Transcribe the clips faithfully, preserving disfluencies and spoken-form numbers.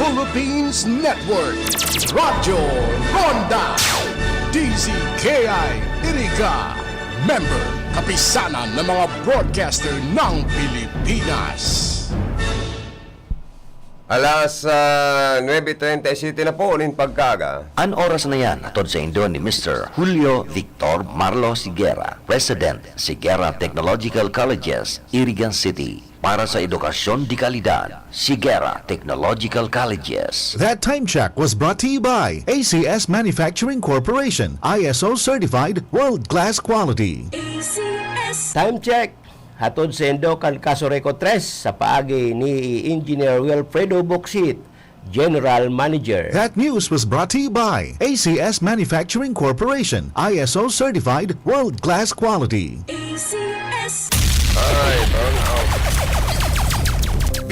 Philippines Network, Radyo Ronda, D Z K I Iriga, member, kapisanan ng mga broadcaster ng Pilipinas. Alas, ah, nuebe treinta y siete na po nin pagkaaga. An oras na yan, hatod saindo ni Mister Julio Victor Marlo Siguera, President, Siguera Technological Colleges, Iriga City. Para sa edukasyon de kalidad, Siguera Technological Colleges. That time check was brought to you by A C S Manufacturing Corporation, I S O certified, world-class quality. A C S. Time check, hatod saindo kan Casureco tres sa paagi ni Engineer Wilfredo Bucsit, General Manager. That news was brought to you by A C S Manufacturing Corporation, I S O certified, world-class quality. A C S. Ay, brown out.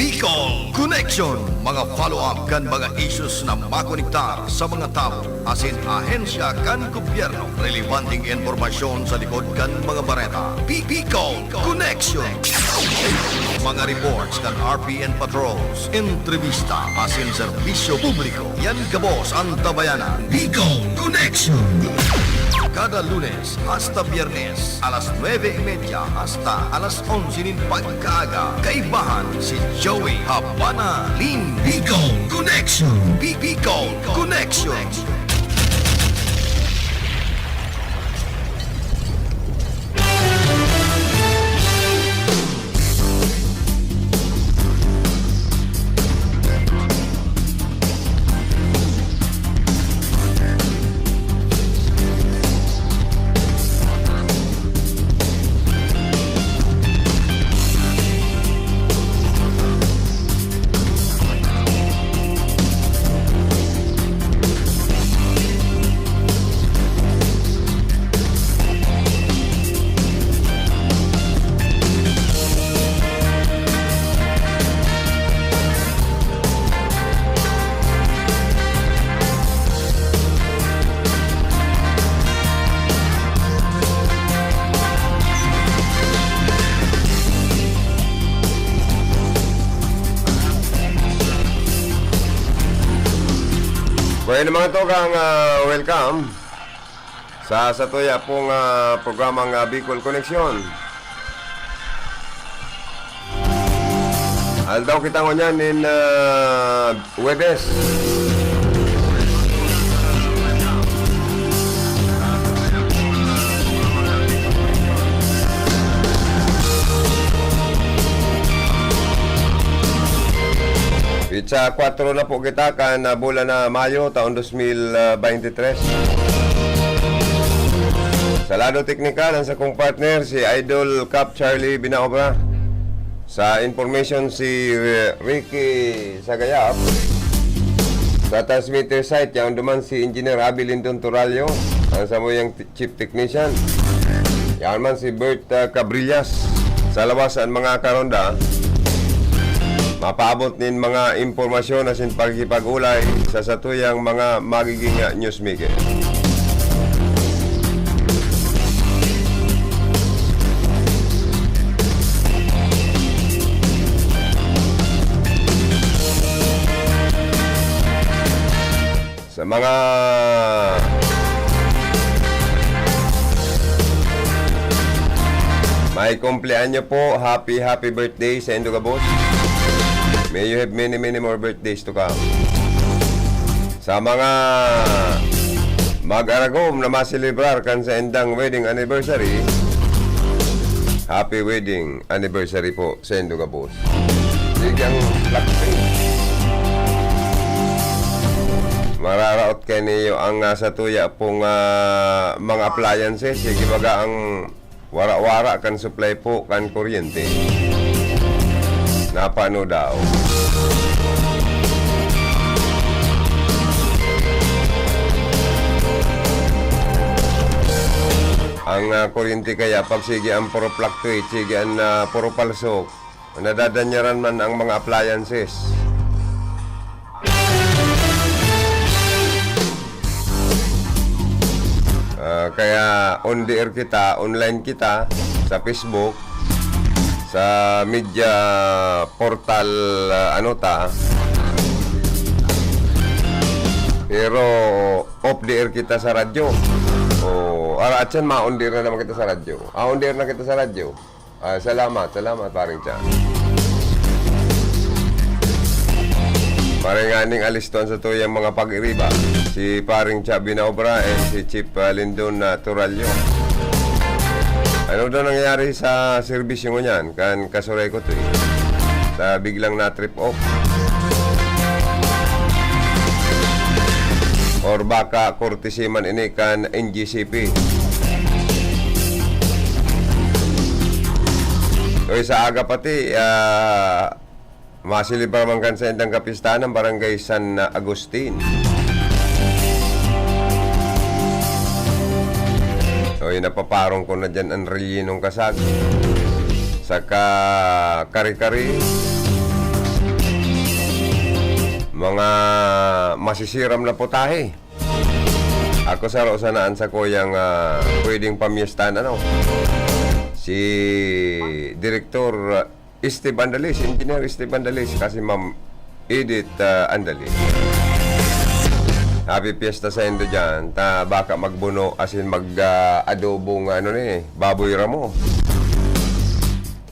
Bicol Connection, mga follow-up kan mga issues na makonektar sa mga tawo asin ahensya kan gobyerno. Relebanteng impormasyon sa likod kan mga bareta. Bi-, Bicol Connection. Mga reports kan R P N patrols, entrevista asin serbisyo publiko. Yan gabos an tabayanan. Bicol Connection. Kada Lunes hasta Biyernes, alas nuebe y media hasta alas onse nin pagkaaga, kaibahan si Joey Habana Limbi. Bicol Connection. Bi-, Bicol Connection. Bueno, mga tugang, ah, welcome sa satuya pong, ah, programang, ah, Bicol Connection. Aldaw kita ngunyan nin, ah, Huwebes. Petsa kwatro na po kita kan, ah, bulan na Mayo, taon dos mil baynte tres. Sa lado teknikal, ang sakong partner, si Idol Cap Charlie Binaobra. Sa information, si, eh, Ricky Sagayap. Sa transmitter site, yaon duman si Engineer Abby Lindon Torallo, ang samuyang t-, chief technician. Yaon man si Bert, ah, Cabrillas. Sa lawas an mga karonda, mapaabot nin mga impormasyon asin pakikipag-olay sa satuyang mga magiging, ah, newsmaker. Sa mga may kumpleanyo po, happy, happy birthday saindo gabos. May you have many, many more birthdays to come. Sa mga mag-aragom na maselebrar kan saindang wedding anniversary, happy wedding anniversary po saindo gabos. Sige ang plakting. Mararaot kaiyan niyo ang, ah, satuya pong, ah, mga appliances. Sige, baga ang wara-wara kan supply po kan kuryente. Napano daw? Ang, ah, kuryente kaya, pag sige ang puro fluctuate, sige ang, ah, puro palsok, nadadanyaran man ang mga appliances. Ah, kaya on the air kita, online kita sa Facebook, sa media portal, ah, ano ta, Pero off the air kita sa radyo. O, ara, atyan, ma-on the air na naman kita sa radyo. Ah, on the air na kita sa radyo. Ah, salamat, salamat, Paring Cha. Maray nganing aliston sa tuyang mga pag-iriba, si Paring Cha Binaobra and si Chief, ah, Lindon, ah, Turalyo. Ano daw nangyayari sa serbisyo ngunyan? Kan kasuray ko to eh. Sa biglang na-trip off. Or baka courtesy man ini kan N G C P. Oy, sa aga pati, ah, maselebra man kan saindang kapistahan ang Barangay San Agustin. Oy, napaparong ko na dyan ang rellenong kasag. Saka kare-kare. Mga masisiram na putahe. Ako saro sana an sakuyang, ah, pwedeng pamyestahan, ano, si Direktor, ah, Steve Andalis, Engineer Steve Andalis, kasi Ma'am Edith, ah, Andalis. Happy Fiesta saindo diyan. Ta baka magbuno asin mag, ah, adobong, ano ni, baboy ramo.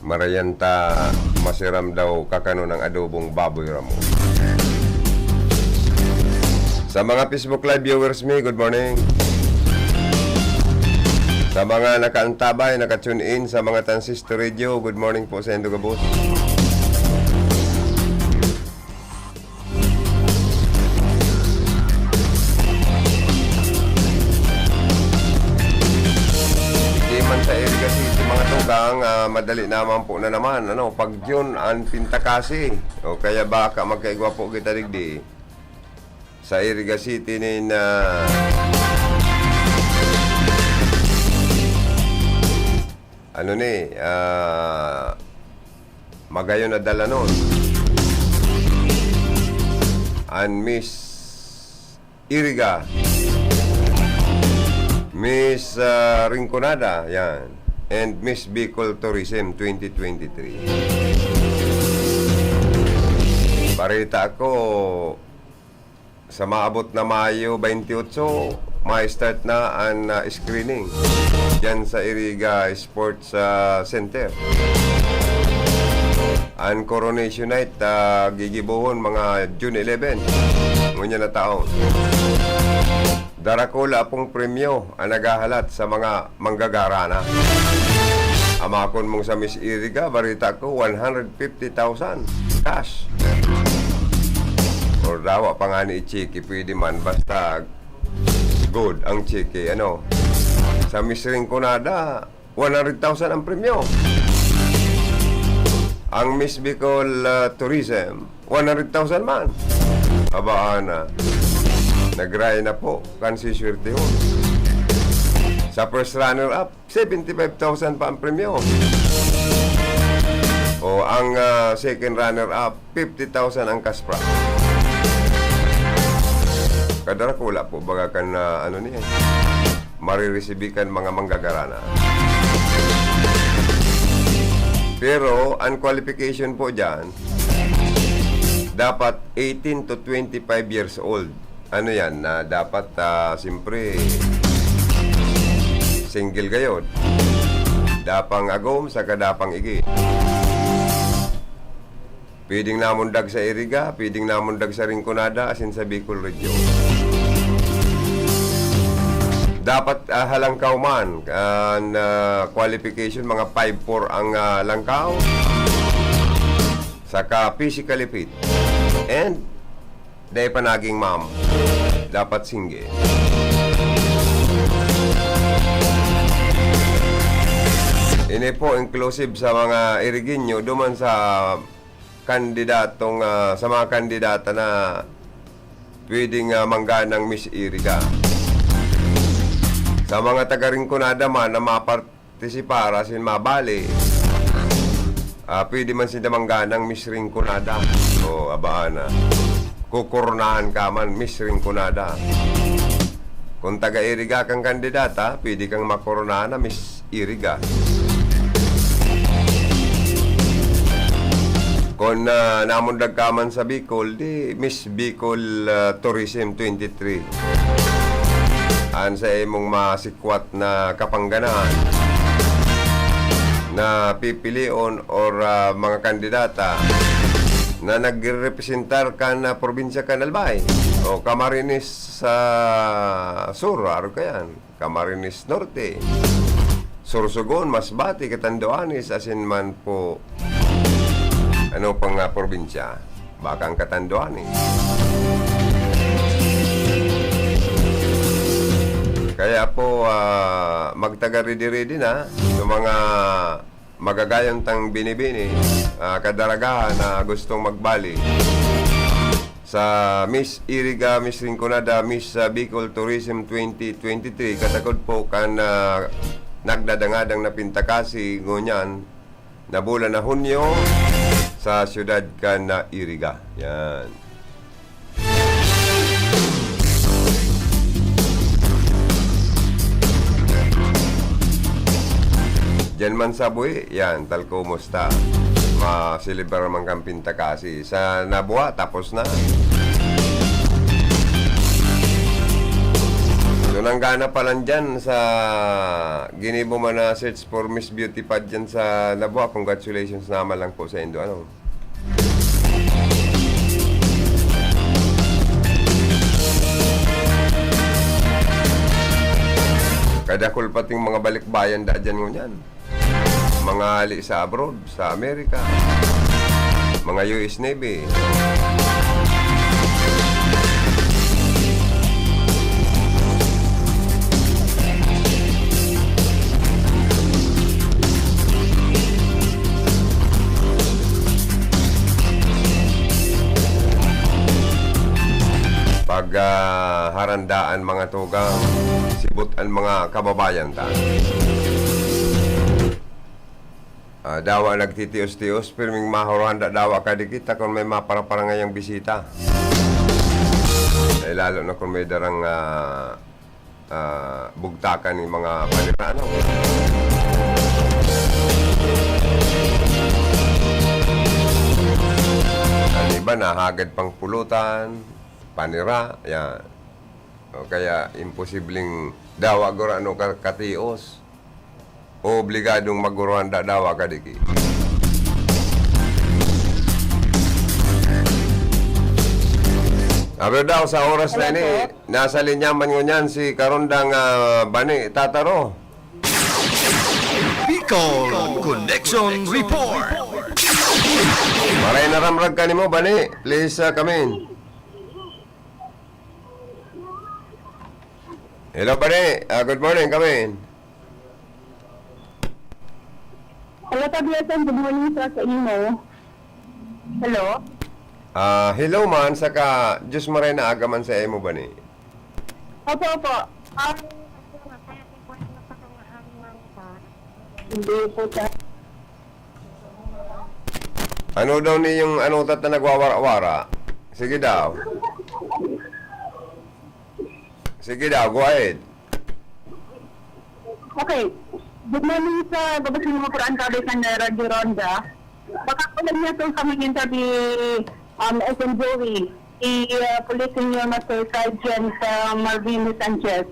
Marayan ta masiram daw kakanon ang adobong baboy ramo. Sa mga Facebook Live viewers mi, good morning. Sa mga nakaantabay, naka-tune in sa mga Transistor Radio, good morning po saindo gabos. Digdi man sa Iriga City, mga tugang, ah, madali naman po na naman, ano, pag June, an pintakasi. O kaya baka magkaigwa po kita digdi. Sa Iriga City nin, ah, ano ni, ah, magayon na dalanon. An Miss Iriga, Miss, ah, Rinconada, yan. And Miss Bicol Tourism twenty twenty-three. Barita ko, sa maabot na Mayo twenty-eight, ma-start na an, ah, screening diyan sa Iriga Sports, ah, Center. An Coronation Night, ah, gigibohon mga June eleven, ngunyan na taon. Darakula pong premyo ang naghahalat sa mga manggagara na. Amakon mong sa Miss Iriga, barita ko, one hundred fifty thousand cash. Or dawa pa nga ni i-cheque, pwede man, basta good ang cheque, ano. Sa Miss Rinconada, one hundred thousand ang premyo. Ang Miss Bicol, ah, Tourism, one hundred thousand man. Abaan na. Nagray na po, kan siswertehon. Sa first runner-up, seventy-five thousand pa ang premyo. O, ang, ah, second runner-up, fifty thousand ang cash prize. Kadarakula po, baga kan, ah, ano niya, mariresibi kan mga manggagara na. Pero, ang qualification po dyan, dapat eighteen to twenty-five years old. Ano yan, na dapat, ah, siyempre, single gayod. Dapang agom, saka dapang igi. Pwedeng namundag sa Iriga, pwedeng namundag sa Rinconada, asin sa Bicol Region. Dapat, ah, halangkaw man, an, ah, qualification, mga five four ang, ah, langkaw. Saka physically fit. And dai pa naging ma'am. Dapat single. Ini po inclusive sa mga Irigenyo, duman sa kandidatong, ah, sa mga kandidata na pwedeng, ah, mangganang Miss Iriga. Sa mga taga Rinconada man na mapar-, ti si para sin mabali. Ah, pwede man sinda mangganang Miss Rinconada. O, abaan na. Kukoronahan ka man, Miss Rinconada. Kung taga-Iriga kang kandidata, pwede kang makoronahan na Miss Iriga. Kun, ah, namundag ka man sa Bicol, di Miss Bicol, ah, Tourism twenty-three. An sa imong masikwat na kapangganahan na pipilion or, ah, mga kandidata na nagrerepresentar kan, ah, probinsya kan Albay o Camarines sa Sur, arog kaiyan. Camarines Norte, Sorsogon, Masbate, Catanduanes, asin man po, ano pang, ah, probinsya? Baka ang Catanduanes. Kaya po, ah, magtaga-ready-ready na sa mga magagayon tang binibini, ah, kadaragahan na gustong magbali sa Miss Iriga, Miss Rinconada, Miss, ah, Bicol Tourism twenty twenty-three. Katakod po kan, ah, nagdadangadang na pintakasi ngunyan na bulan na Hunyo sa siyudad kan, ah, Iriga. Yan. Diyan man sa Bui, yan, tal kumusta? Maselebrar man kan pintakasi. Sa Nabua, tapos na. So, nanggana pa lang dyan sa ginibo man na search for Miss Beauty Pageant sa Nabua. Congratulations naman lang po sa indo, ano? Kadakul pating mga balikbayan da diyan ngunyan. Mga hali sa abroad, sa Amerika, mga U S Navy. Pag, ah, harandaan mga tugang, sibot an mga kababayan ta. Ah, dawa nagtitios-tios, pirming mahuranda dawa kadikit ta kun may maparaparangayang bisita. Eh, lalo na kun may darang, ah, ah, bugtakan nin mga panira, ano? An iba, nahagad pang pulutan, panira, yan. O kaya, imposibleng dawa gurano ka, katios. Obligadong maguruhan da dawa kadiki. Abi daw, sa oras na Hello ini, po. Nasa linya man ngunyan si Karondang, ah, Bani Tataro. Bicol Connection Report. Maray na ramrag ka nimo, Bani. Please, ah, come in. Hello, Bani. Ah, good morning, come in. Hello, Pablo, good morning, sir, sa imo. Hello? Ah, hello man, saka Diyos maray na aga man sa imo, Bani. Opo, opo. Um, hindi po, sir. Ano daw ni yung ano tata nagwawara-wara? Sige daw. Sige daw, go ahead. Okay. Good morning sa gabos ng mga Quran Cabe kan Radyo Ronda. Baka ko lang niya itong kami interview, um, S M Joey, si, uh, Police Senior Master Sergeant, uh, Marvin Sanchez.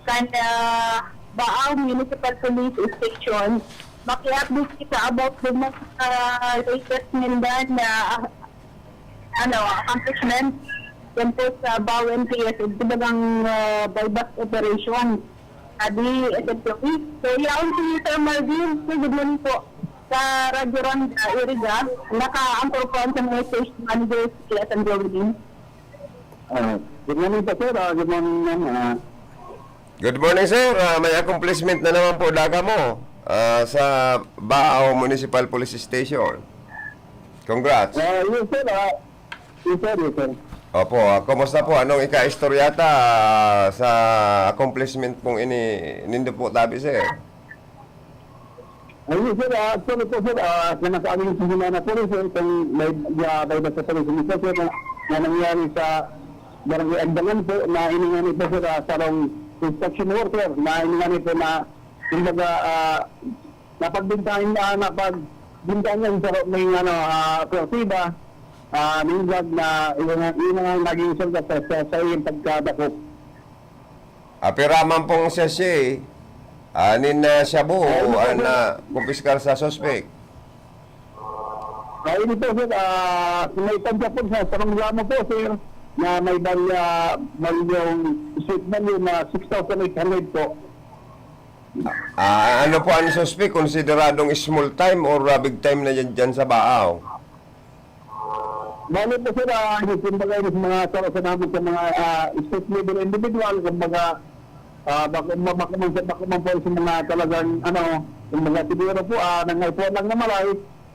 Kan, uh, Baao Municipal Police Station, maki-update kita about the mga, uh, latest ninda na, uh, ano, accomplishment dyan po sa Baao M P S, ito bagang, ah, buy-bust operation. Adi, S F W. So, yaon si Sir Marvin. Sir, good morning po. Sa Radyo Ronda, Iriga, naka-anchor po ang sa mga station manager si Atan Jovelyn. Ah, good morning po, sir. Ah, good morning, ma'am. Ah, Good morning, sir. Ah, may accomplishment na naman po daga mo, ah, sa Baao Municipal Police Station. Congrats. Ah, yes, sir. Ah, yes, sir. Yes, sir. Opo, ah, kumusta po? Anong ika-istorya ta, ah, sa accomplishment pong ini nindo po tabi, sir? Ayun, sir, ah, actually po, sir, ah, na nasa aming paghinana po, sir, itong may, ah, may basta po, sir, sir, na, na nangyari sa Barangay Agdangan po, na iningani po, sir, ah, sarong construction worker, na iningani po na, kumbaga, ah, napagbintangan na, napag, Bintangan sa may, ano, ah, Cortiva, ah, ningag na yung, yung mga naging resulta sa, sa, sa iyong pagkadakop. Apira man pong sachet, anin na shabu, Ay, ano po, an, sir? ah, kumpiskar sa suspek. Ay, hindi po, sir. Ah, may tansya po sa sarong gramo po, sir, na may balya, balyong street value na six thousand eight hundred po. Ah, ano po ang suspek? Konsideradong small time or, ah, big time na yan dyan sa Baaw? Bale po, sir, ah, yung kumbaga, yung mga saro sa namin sa mga, ah, state level individual, kumbaga, ah, bako, ma-, bako man, bako man po sa mga talagang, ano, kumbaga, siguro po, ah, nangaipuan lang na malay,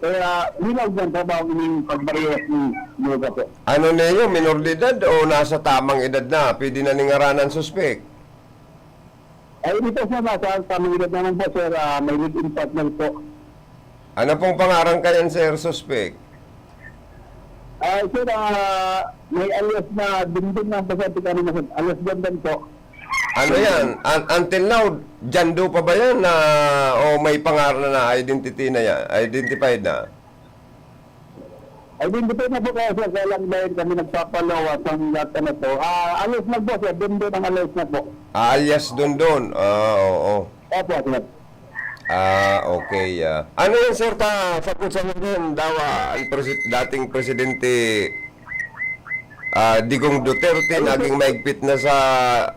kaya linaw dyan trabaho ining pagbariyas ni Nuga po. Ano na yun? Minor de edad o nasa tamang edad na? Pwede na ning ngaranan suspek? Ay, hindi po, sir, nasa tamang edad naman po, sir. Ah, may live-in partner po. Ano pong pangaran kayan, sir, suspek? Ah, sir, ah, may alias na Dundun lang po, sir. Tika naman, sir. Alias Dundun po. Ano yan? Un- until now, Jando pa ba yan na, o may pangaran na, identity na yan? Identified na? Ay, hindi po na po kaya, sir, kaya lang dahil kami nagpapalawas ang lahat, ano po. Ah, alias na po, sir. Dundun ang alias na po. Ah, alias Dundun. Ah, oo. Opo, sir. Ah, okay, ah. Ano yan, sir, ta? Sagot sa ngayon, dawa, ang presi-, dating presidente, ah, Digong Duterte, Ano, sir? naging maigpit na sa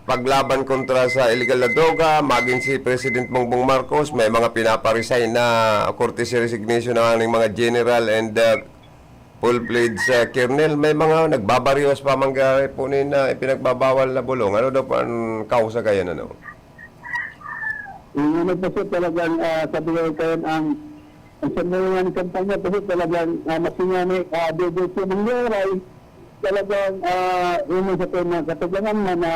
paglaban kontra sa illegal na droga, maging si President Bongbong Marcos, may mga pinaparesign na courtesy resignation na ng mga general and, ah, full-fledged, ah, colonel. May mga nagbabariwas pa mangyari po nin, ah, ipinagbabawal na bulong. Ano daw po ang kausa kayan, ano? Yung ano po, sir, talagang, ah, sabi ko kayo, ang, ang sa mga kampanya po, sir, talagang, ah, masingani, ah, dodo siya mangyari. Talagang, ah, yun yung sa mga katugangan na, na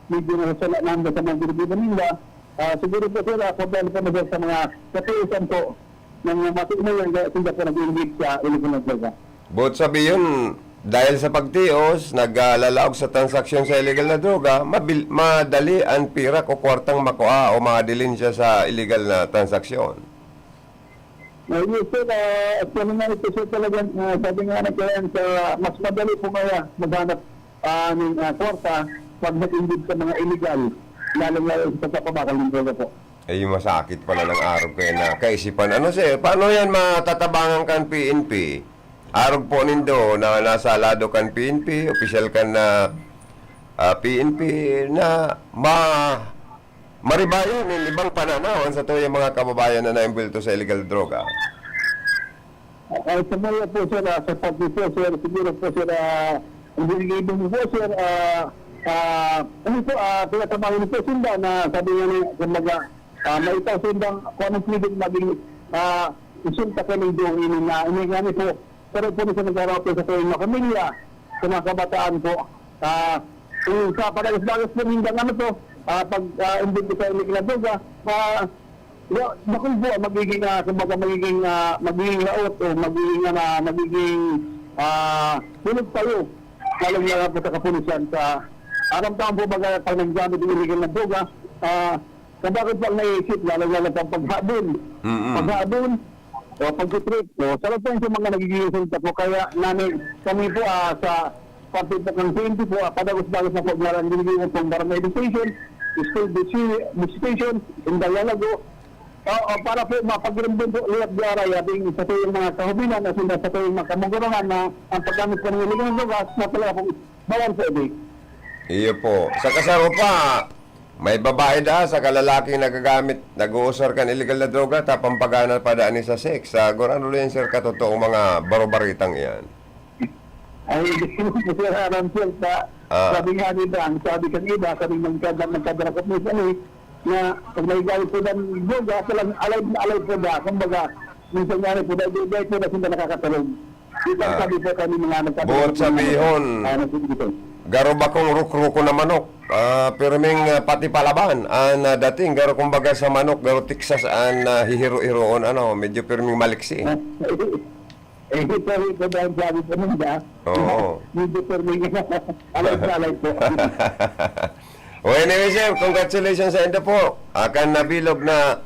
medyo nasasala na sa mga ginagawa nila. Ah, siguro po, sir, ako dahil po na, sir, sa mga katiisan po ng mga matutunan, kaya sila po nag-iingit sa ilipunan talaga. Buot sabihon, dahil sa pagtios, naglalaog sa transaksyon sa illegal na droga, mabil-, madali ang pirak o kwartang makua o madilin siya sa illegal na transaksyon. Ah, yes, sir. Ah, at kami nga ito, sir, talagang, ah, sabi nga na kaya sa mas madali po kaya maghanap, ah, ng, ah, kwarta pag nag-involve sa mga illegal, lalong-lalo sa pagpapabakal ng droga po. Eh, yung masakit pala ng arog kayo na kaisipan. Ano, sir? Paano yan matatabangan kan P N P? Arog po nindo na nasa lado kan P N P, opisyal kan, ah, ah, P N P na ma-, maribayan nin ibang pananaw an satuyang mga kababayan na naimbwelto sa illegal droga. Ah, sa mga po, sir, ah, sa pag po, sir, siguro po, sir, ah, ang binigay mo po, sir, ah, ah, ano po, ah, pinatabangan po, sir, na sabi nga ni, kumbaga, ah, may itaw, sir, bang kung anong pwedeng maging, ah, resulta kayo ng doon, na ini nga ni po, pero po, sir, nagkakaroon po sa kayong mga pamilya, sa mga kabataan po, ah, kung sa padagos-dagos po, hindi ano po, ah, pag, ah, hindi po sa illegal na droga, ah, Wa-, bakong po, magiging, ah, kumbaga, magiging, ah, magiging laot o magiging, ano, magiging, ah, hulog tayo, lalong-lalo po sa kapulisan. Sa aram taon po, baga, pag naggamit ng illegal na droga, ah, sa bakit po ang naiisip, lalong-lalo pa paghabol. Mm-mm. Paghabol, o pagtitrip, o sarap po yung sa mga nagiging resulta po. Kaya, nani, kami po, ah, sa parte po ng P N P po, ah, padagos-dagos na po, narang ginigin pong barangay education, school visi-, visitation, and dialogo, Oo, para po mapagirimbon po liwat diaray, abing sa tuyong mga kahubilan, asin sa tuyong mga kamugurangan na ang paggamit po ng iligang drogas na talaga pong bawal po, di. Iyo po. Sa kasaro pa, may babae da sa kalalaking nagagamit, nag-uusar kan illegal na droga, tapang pagana pa daan sa sex. Sa gurano yan, sir, katotoong mga barobaritang iyan? Ay, hindi po, sir, aram, sir, sa, Ah. sabi nga ni Dan, sabi kan iba, sabi ng kada-, nagkadarakot ni Sani, na pag may gamit po ng droga, talagang alay na alay po na. Kumbaga, minsan nga rin po, dahil, dahil po na sila nakakatulog. Di ba, Ah. sabi po kami mga nagkadarakot Buot ng mga, sabihon, ah, nagtitipon. Garo bakong rukruko na manok, ah, pirming, ah, pati palaban, an, ah, dating, garo kumbaga sa manok, garo tiksas, an, ah, hihiro-hiroon, ano, medyo pirming maliksi. Eh, ito, ito dahil sabi ko nun, ha? Oo. Medyo permi nga. Alay sa alay po. Well, anyway, sir, congratulations sa inyo po. Akan nabilog na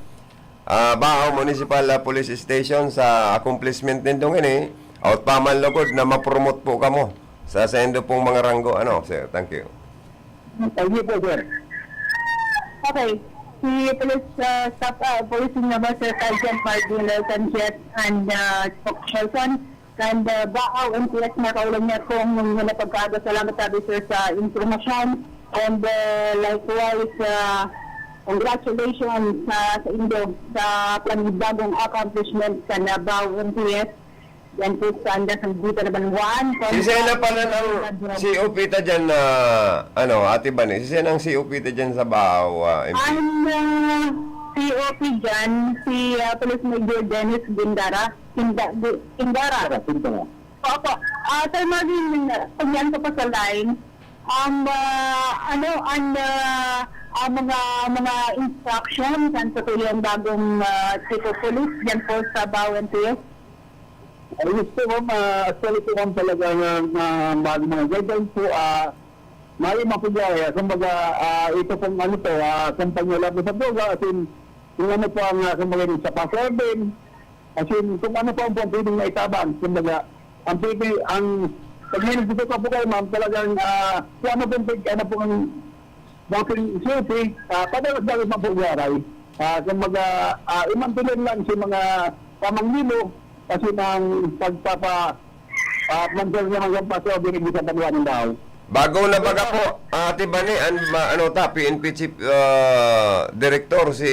ah, Baao Municipal, ah, Police Station sa accomplishment nindong ini, at pamanlugod na ma-promote po kamo sa saindo pong mga ranggo, ano, sir. Thank you. Thank you po, sir. Okay. Si Police, ah, Staff, ah, Police Senior Master Sergeant Marvin Sanchez and, ah, Spokesperson kan, ah, Baao M P S, nakaulan niya kung ano na pagkaaga. Salamat sabi, sir, sa impormasyon. And, ah, likewise, ah, congratulations sa, sa indo sa panibagong accomplishment sa Baao M P S. Yan po sa Andas ng Dito na Banwaan. Sisena pa lang ang C O P ta dyan na, ano, Ate Bani? Sisena ang C O P ta dyan sa Baao, ah, M P? Ang, ah, C O P dyan, si, ah, Police Major Dennis Gindara. Ginda-, Gi-, Gindara. Gindara, Gindara. Opo. Ah, Sir Marvin, kung yan ka pa sa line, ang, ah, ano, ang, ah, ang mga, mga instruction kan sa tuyong bagong, ah, Chief of Police dyan po sa Baao M P S? Ay, yes po, ma'am. Ah, actually po, ma'am, talaga na, na mga, mga guidelines po, ah, mayo man po dyan. Kumbaga, ah, ito pong ano po, ah, kampanya laban sa droga, as in, kung ano po ang, ah, kumbaga, yung sa pasorbin, as in, kung ano po ang pwedeng maitabang, kumbaga, ang pwede, ang, pag may nagtutuka po kayo, ma'am, talagang, ah, kung ano pong pwede, ano pong Bangking City, ah, padalos-dalos man po garay. Ah, kumbaga, ah, i-maintain lang sa mga pamangmilo kasi ng pagpapa-, ah, mantel ng mga paso, binigay sa banwa ng Baao. Bago na baga po, Ate Bani, an-, ma-, ano ta, P N P Chief, ah, Director, si,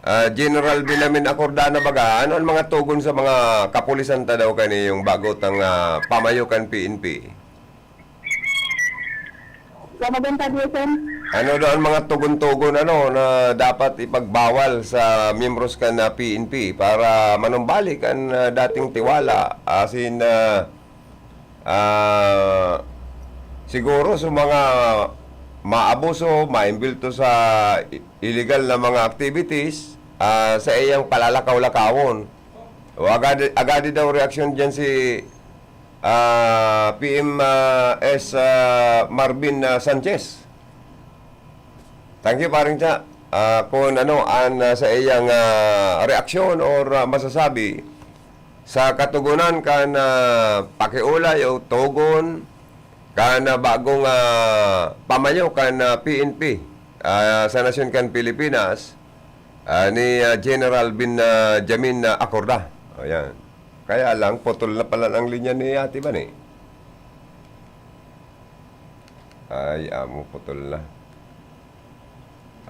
ah, General Benjamin Acordana baga, ano ang mga tugon sa mga kapulisan ta daw kani yung bago tang, ah, pamayo kan P N P? Sa maganda, D S M? Ano daw ang mga tugon-tugon, ano, na dapat ipagbawal sa miyembros kan, ah, P N P para manumbalik ang, ah, dating tiwala? As in, ah, ah, siguro sa mga maabuso, maimbulto sa i-, illegal na mga activities, ah, sa iyang palalakaw-lakawon. O agad, agad daw reaksyon diyan si ah, P M, ah, S, ah, Marvin, ah, Sanchez. Thank you, Paring Cha. Ah, kung ano an, ah, sa iyang, ah, reaksyon or, ah, masasabi sa katugunan kan, ah, pakiolay o tugon kan, ah, bagong, ah, pamayo kan, ah, P N P, ah, sa nasyon kan Pilipinas, ah, ni, ah, General Bin, ah, Jamin, ah, Acorda. O, yan. Kaya lang, putol na pala ang linya ni Ate Bani. Ay, amo, putol na.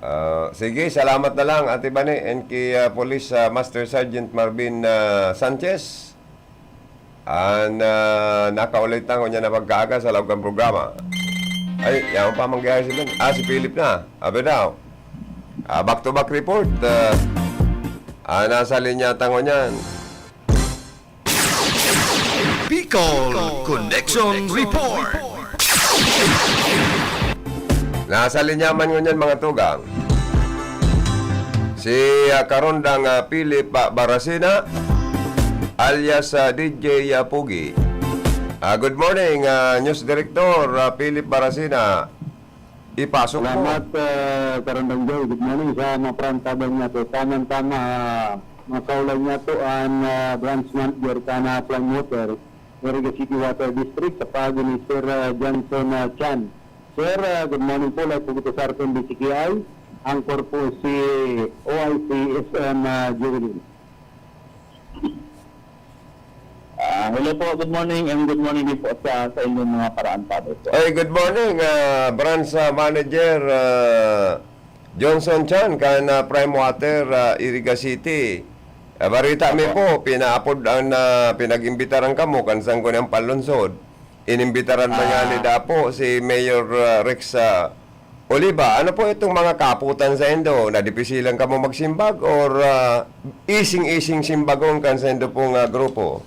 Ah, sige, salamat na lang, Ate Bani, and kay, ah, Police, ah, Master Sergeant Marvin, ah, Sanchez. An, ah, nakaulay ta ngunyan na pagkaaga sa laog kan programa. Ay, yaon pa mangyari si Ben. Ah, si Philip na. Abi daw. Ah, back to back report. Ah, ah, nasa linya ta ngunyan. Bicol Connection Report. Nasa linya man ngunyan, mga tugang, si, ah, Karondang, ah, Philip, ah, Barasina, alias, ah, D J, ah, Pugi. Ah, good morning, ah, News Director, ah, Philip Barasina. Ipasok mo. Salamat, ah, Karandang Joy. Good morning sa mga parantaban niya to. Tamang-tama, ah, mga kaulay niya to, ang, ah, branch manager ka na Flying Water, Iriga City Water District, sa paagi ni Sir, ah, Johnson, ah, Chan. Sir, ah, good morning po. Live po kita sa R T N B C K I. Anchor po si O I C S M, ah, Jubilin. Ah, hello po, good morning, and good morning din po sa, sa inyong mga paraan, Father po. Ay, good morning, ah, Branch, ah, Manager, ah, Johnson Chan, kan, ah, Prime Water, ah, Iriga City. Ah, barita mi Opo. po, pinaapod ang, ah, pinag-imbitaran kamo kan Sangguniang Panlungsod. Inimbitaran man Ah. ngani dapo si Mayor, ah, Rex, ah, Oliva, ano po itong mga kaputan saindo? Nadipisilan kamo magsimbag or, ah, ising-ising simbagon kan saindo pong, ah, grupo?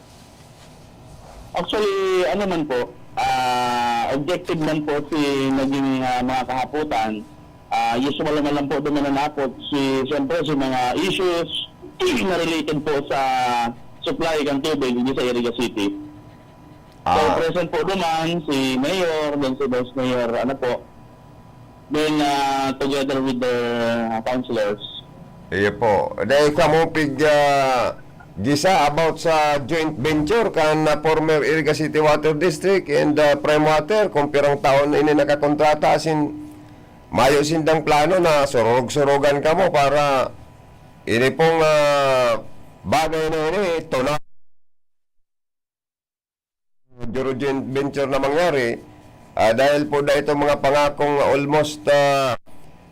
Actually, ano man po, ah, objective man po si naging, ah, mga kahaputan. Ah, usual naman lang po duman na napot si, siyempre, si mga issues na related po sa supply kan tubig dito sa Iriga City. So, Ah. present po duman si Mayor, then si Vice Mayor, ano po. Then, ah, together with the councilors. Iyo po. Dai kamo pig, ah, gisa about sa joint venture kan, ah, former Iriga City Water District and, ah, Prime Water, kung pirang taon ini nakakontrata, asin mayo sindang plano na surog-surugan kamo para ini pong, ah, bagay na ini, tuna-, Juro joint venture na mangyari, ah, dahil po dahil itong mga pangakong almost, ah,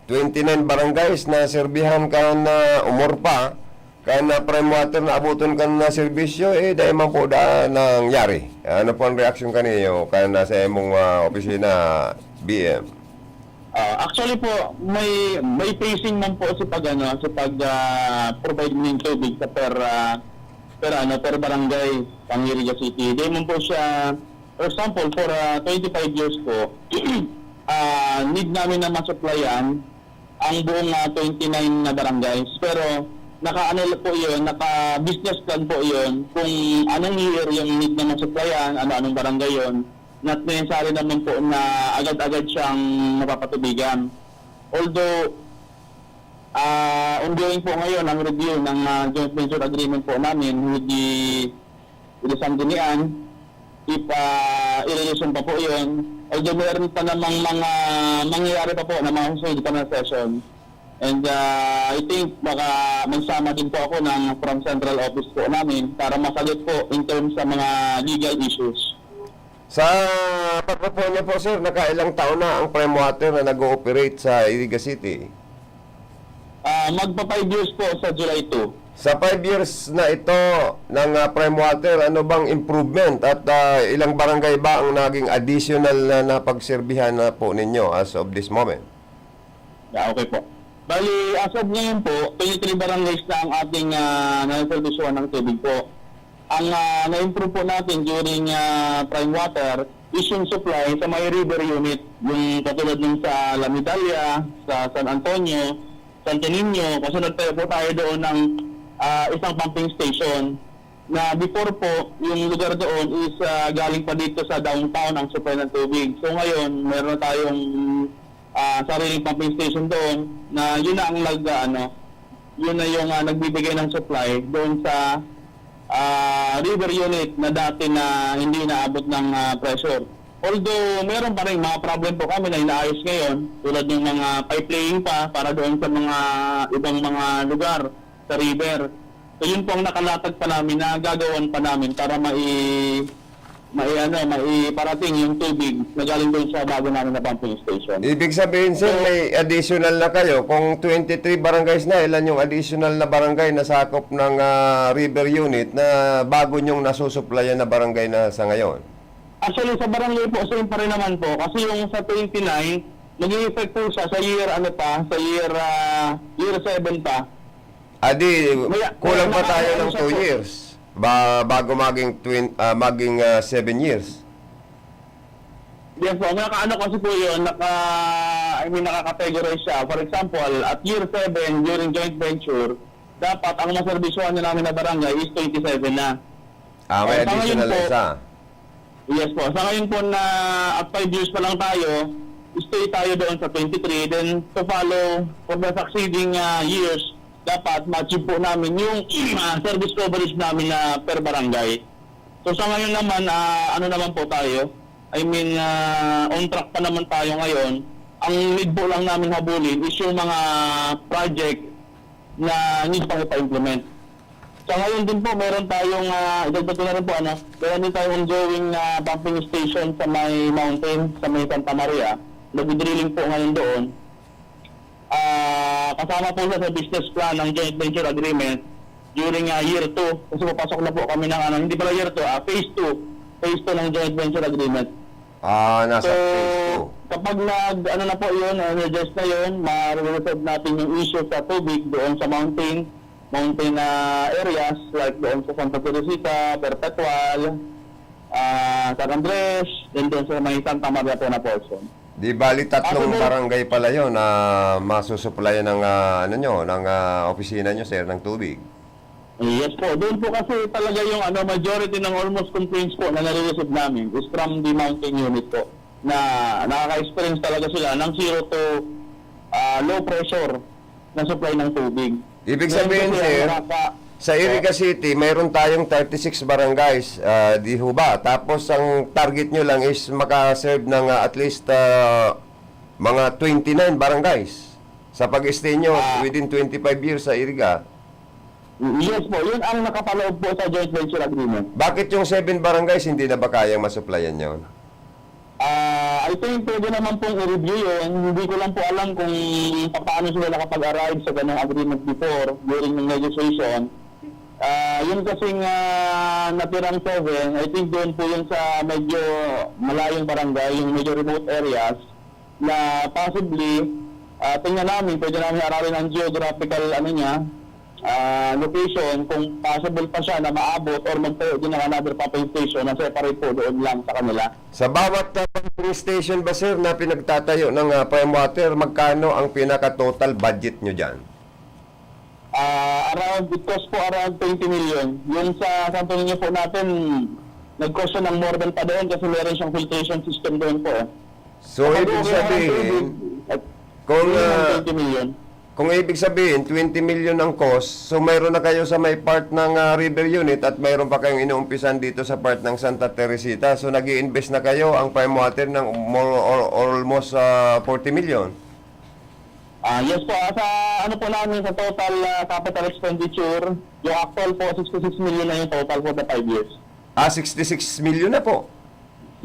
twenty-nine barangays na serbihan kan, ah, umor pa, kan, ah, prime water na abuton kan, ah, serbisyo, eh, dahil man po da nangyari. Ano po ang reaksyon kaniyo kan nasa imong, ah, opisina, B M? Ah, actually po, may, may phasing man po sa pag, ano, sa pag, ah, provide ng tubig sa per, ah, per, ano, per barangay, pang Iriga City. Di man po siya, for example, for, ah, twenty-five years po, ah, need namin na masupplyan ang buong, ah, twenty-nine na barangays. Pero naka-ano po yun, naka-business plan po yun kung anong year yung need na masupplyan, ano-anong barangay yun. Not necessary naman po na agad-agad siyang mapapatubigan. Although, ah, ongoing po ngayon ang review ng, ah, joint venture agreement po namin with the, with the Sanggunian. If, ah, i-resume pa po yun, although meron pa namang mga mangyayari pa po na mga susunod pa na session. And, ah, I think baka magsama din po ako ng from central office po namin para masagot po in terms sa mga legal issues. Sa pagkapon niya po, sir, nakailang taon na ang Prime Water na nag-ooperate sa Iriga City? Ah, magpa five years po sa July two. Sa five years na ito ng, ah, Prime Water, ano bang improvement at, ah, ilang barangay ba ang naging additional na napagserbihan na po ninyo as of this moment? Ah, okay po. Bali, as of ngayon po, twenty-three barangays na ang ating, ah, naserbisyohan ng tubig po. Ang, ah, na-improve po natin during, ah, Prime Water is yung supply sa may river unit, yung katulad ng sa La Medalla, sa San Antonio, Santo Niño, kasi nagtayo po tayo doon ng, ah, isang pumping station na before po, yung lugar doon is, ah, galing pa dito sa downtown ang supply ng tubig. So ngayon, meron na tayong, ah, sariling pumping station doon na yun na ang nag, ah, ano, yun na yung, ah, nagbibigay ng supply doon sa, ah, river unit na dati na hindi inaabot ng, ah, pressure. Although meron pa rin mga problem po kami na inaayos ngayon, tulad ng mga pipe laying pa para doon sa mga ibang mga lugar sa river. So yun po ang nakalatag pa namin na gagawan pa namin para mai-, mai-, ano, maiparating yung tubig na galing doon sa bago namin na pumping station. Ibig sabihin, sir, So, may additional na kayo. Kung twenty-three barangays na, ilan yung additional na barangay na sakop ng, ah, river unit na bago niyong nasusupplyan na barangay na sa ngayon? Actually, sa barangay po, same pa rin naman po. Kasi yung sa twenty-nine, mag-i-effect po siya sa year, ano pa, sa year, ah, year seven pa. Adi, Maya-, kulang maya pa tayo nakaano ng siya two po. years. Ba, bago maging twin-, ah, maging, ah, seven years. Yes po, nakaano kasi po yun, naka, I mean, nakakategorize siya. For example, at year seven, during joint venture, dapat ang maserbisyohan na namin na barangay is twenty-seven na. Ah, may Oh, sa ngayon additional na po, isa. Yes po. Sa ngayon po na at five years pa lang tayo, stay tayo doon sa twenty-three. Then to follow for the succeeding, ah, years, dapat ma-achieve po namin yung, ah, service coverage namin na per barangay. So sa ngayon naman, ah, ano naman po tayo, I mean, ah, on track pa naman tayo ngayon. Ang need po lang namin habulin is yung mga project na need pang ipa-implement. Sa ngayon din po, meron tayong, ah, idagdag ko na rin po, ano, meron din tayong ongoing na pumping station sa may mountain, sa may Santa Maria. Nagdi-drilling po ngayon doon. Ah, kasama po siya sa business plan ng joint venture agreement during, ah, year two. Kasi papasok na po kami ng, ano, hindi pala year two, ah, phase two. Phase two ng joint venture agreement. Ah, nasa So, phase two. kapag nag, ano na po yun, energize na yun, ma-resolve natin yung issue sa tubig doon sa mountain, mountain, ah, areas, like doon sa Santa Teresita, Perpetual, ah, San Andres, then doon sa may Santa Maria po na portion. Di bali, tatlong Kaso doon barangay pala yun na masusuplayan ng, ah, ano nyo, ng, ah, opisina nyo, sir, ng tubig. Yes po. Doon po kasi talaga yung, ano, majority ng almost complaints po na nare-receive namin is from the mountain unit po, na nakaka-experience talaga sila ng zero to, ah, low pressure na supply ng tubig. Ibig Ngayon sabihin, kasi, ang sir, nasa- sa Iriga City, mayroon tayong thirty-six barangays, ah, di ho ba? Tapos ang target nyo lang is makaserve ng ah, at least ah, mga twenty-nine barangays sa pag-stay nyo Ah. within twenty-five years sa Iriga. Yes po, yun ang nakapaloob po sa joint venture agreement. Bakit yung seven barangays hindi na ba kayang masuplayan yon? Ah, I think pwede naman pong i-review yun. Hindi ko lang po alam kung paano sila nakapag-arrive sa ganong agreement before, during ng negotiation. Ah, yun kasing ah, natirang seven, I think doon po yun sa medyo malayong barangay, yung medyo remote areas, na possibly, ah, tingnan namin, pwede namin aralin ang geographical ano niya, ah, location, kung possible pa siya na maabot or magtayo din ng another pumping station na separate po doon lang sa kanila. Sa bawat ah, pumping station ba, sir, na pinagtatayo ng ah, Prime Water, magkano ang pinaka-total budget nyo dyan? Ah, around, it cost po around twenty million. Yung sa Santo Niño po natin, nag-cost siya ng more than pa doon kasi meron siyang filtration system doon po eh. So, Kapag ibig okay naman ang sabihin, tubig, at kung, yun ang ah, twenty million. kung ibig sabihin, twenty million ang cost, so mayroon na kayo sa may part ng ah, river unit at mayroon pa kayong inuumpisan dito sa part ng Santa Teresita. So, nag invest na kayo, ang Prime Water, ng more or, or almost ah, forty million. Ah, yes po, ah, sa ano po namin, sa total ah, capital expenditure, yung actual po, sixty-six million na yung total for the five years. Ah, sixty-six million na po.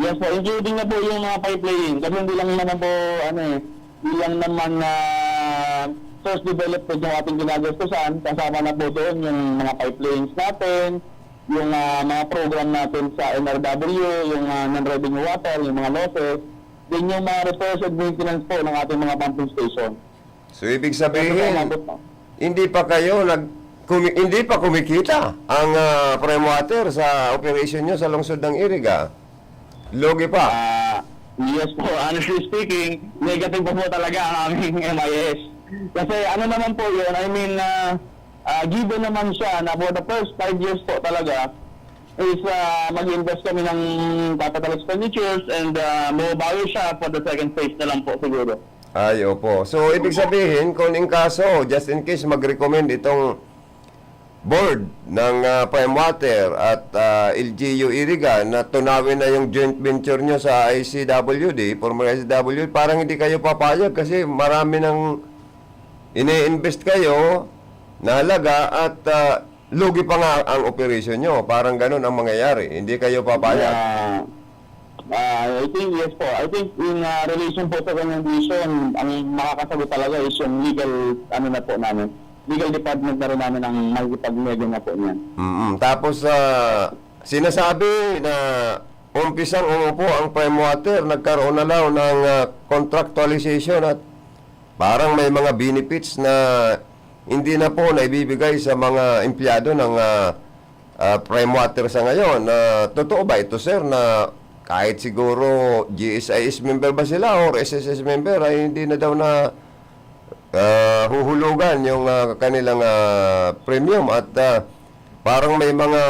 Yes po, including na po yung mga pipeline. Kasi hindi lang naman po, ano eh, hindi lang naman ah, source development yung ating ginagastusan. Kasama na po doon yung mga pipelines natin, yung ah, mga program natin sa N R W, yung ah, non-revenue water, yung mga losses, then yung mga repairs and maintenance po ng ating mga pumping station. So, ibig Kaya po sabihin, umabot na. hindi pa kayo nag kumi- hindi pa kumikita ang ah, Prime Water sa operation nyo sa lungsod ng Iriga. Lugi pa. Ah, yes po, honestly speaking, negative pa po talaga ang aming M I S. Kasi ano naman po yun, I mean, ah, ah, given naman siya na for the first five years po talaga is ah, mag-invest kami ng capital expenditures and ah, mababawi siya for the second phase na lang po siguro. Ay, opo. So, ibig sabihin, kung in kaso, just in case, mag-recommend itong board ng ah, Prime Water at ah, L G U Iriga na tunawin na yung joint venture nyo sa I C W D, former I C W D, parang hindi kayo papayag kasi marami nang ini-invest kayo na halaga at ah, lugi pa nga ang operation nyo. Parang ganun ang mangyayari. Hindi kayo papayag. Ah, ah, I think yes po. I think in ah, relation po sa kanyang vision, ang makakasagot talaga is yung legal, ano na po namin, legal department na rin namin ang makikipag-media na po niyan. Mm. Tapos, ah, sinasabi na umpisang umupo ang Prime Water, nagkaroon na daw ng ah, contractualization at parang may mga benefits na hindi na po naibibigay sa mga empleyado ng ah, ah, Prime Water sa ngayon. Ah, totoo ba ito, sir, na kahit siguro G S I S member ba sila or S S S member ay hindi na daw na ah, huhulugan yung ah, kanilang ah, premium at ah, parang may mga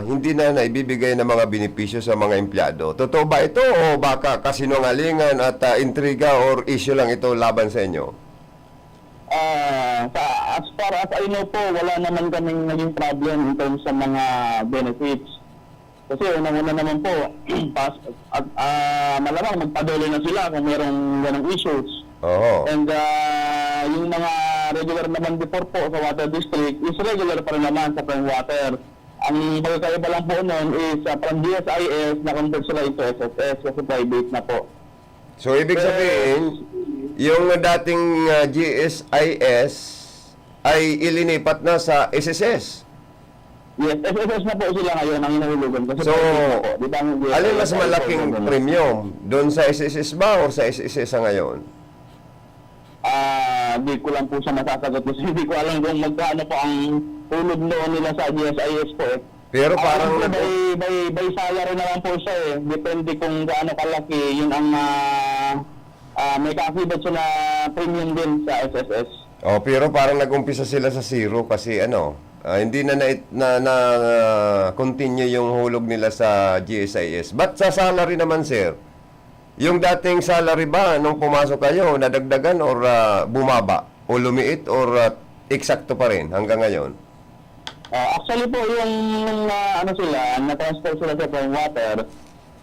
hindi na naibibigay na mga benepisyo sa mga empleyado? Totoo ba ito o baka kasinungalingan at ah, intriga or issue lang ito laban sa inyo? Ah, sa, as far as I know po, wala naman kaming naging problem in terms sa mga benefits. Kasi unang-una naman po, pas, at, ah, malamang magpadole na sila kung merong ganong issues. Oho. And ah, yung mga regular naman before po sa water district is regular pa rin naman sa Prime Water. Ang pagkakaiba lang po nun is ah, from G S I S na-convert sila into S S S kasi private na po. So, ibig sabihin, yung dating ah, G S I S ay ilinipat na sa S S S. Yes, S S S na po sila ngayon ang hinuhulugan. Kasi So, private na po. Di ba, ang G S I S alin mas ay malaking private. Premium? Doon sa S S S ba or sa S S S sa ngayon? Ah, di ko lang po siya masasagot kasi hindi ko alam kung magkano po ang hulog noon nila sa G S I S po eh. Pero Ah, parang ano po, nag- by, by, by salary na lang po siya eh. Depende kung gaano kalaki, yun ang ah, ah, may kaakibat siya na premium din sa S S S. Oh, pero parang nag-umpisa sila sa zero kasi ano, ah, hindi na na, na, na continue yung hulog nila sa G S I S. But sa salary naman, sir, yung dating salary ba nung pumasok kayo, nadagdagan or ah, bumaba? O lumiit or ah, eksakto pa rin hanggang ngayon? Ah, actually po, yung, ah, ano sila, na-transfer sila sa Prime Water,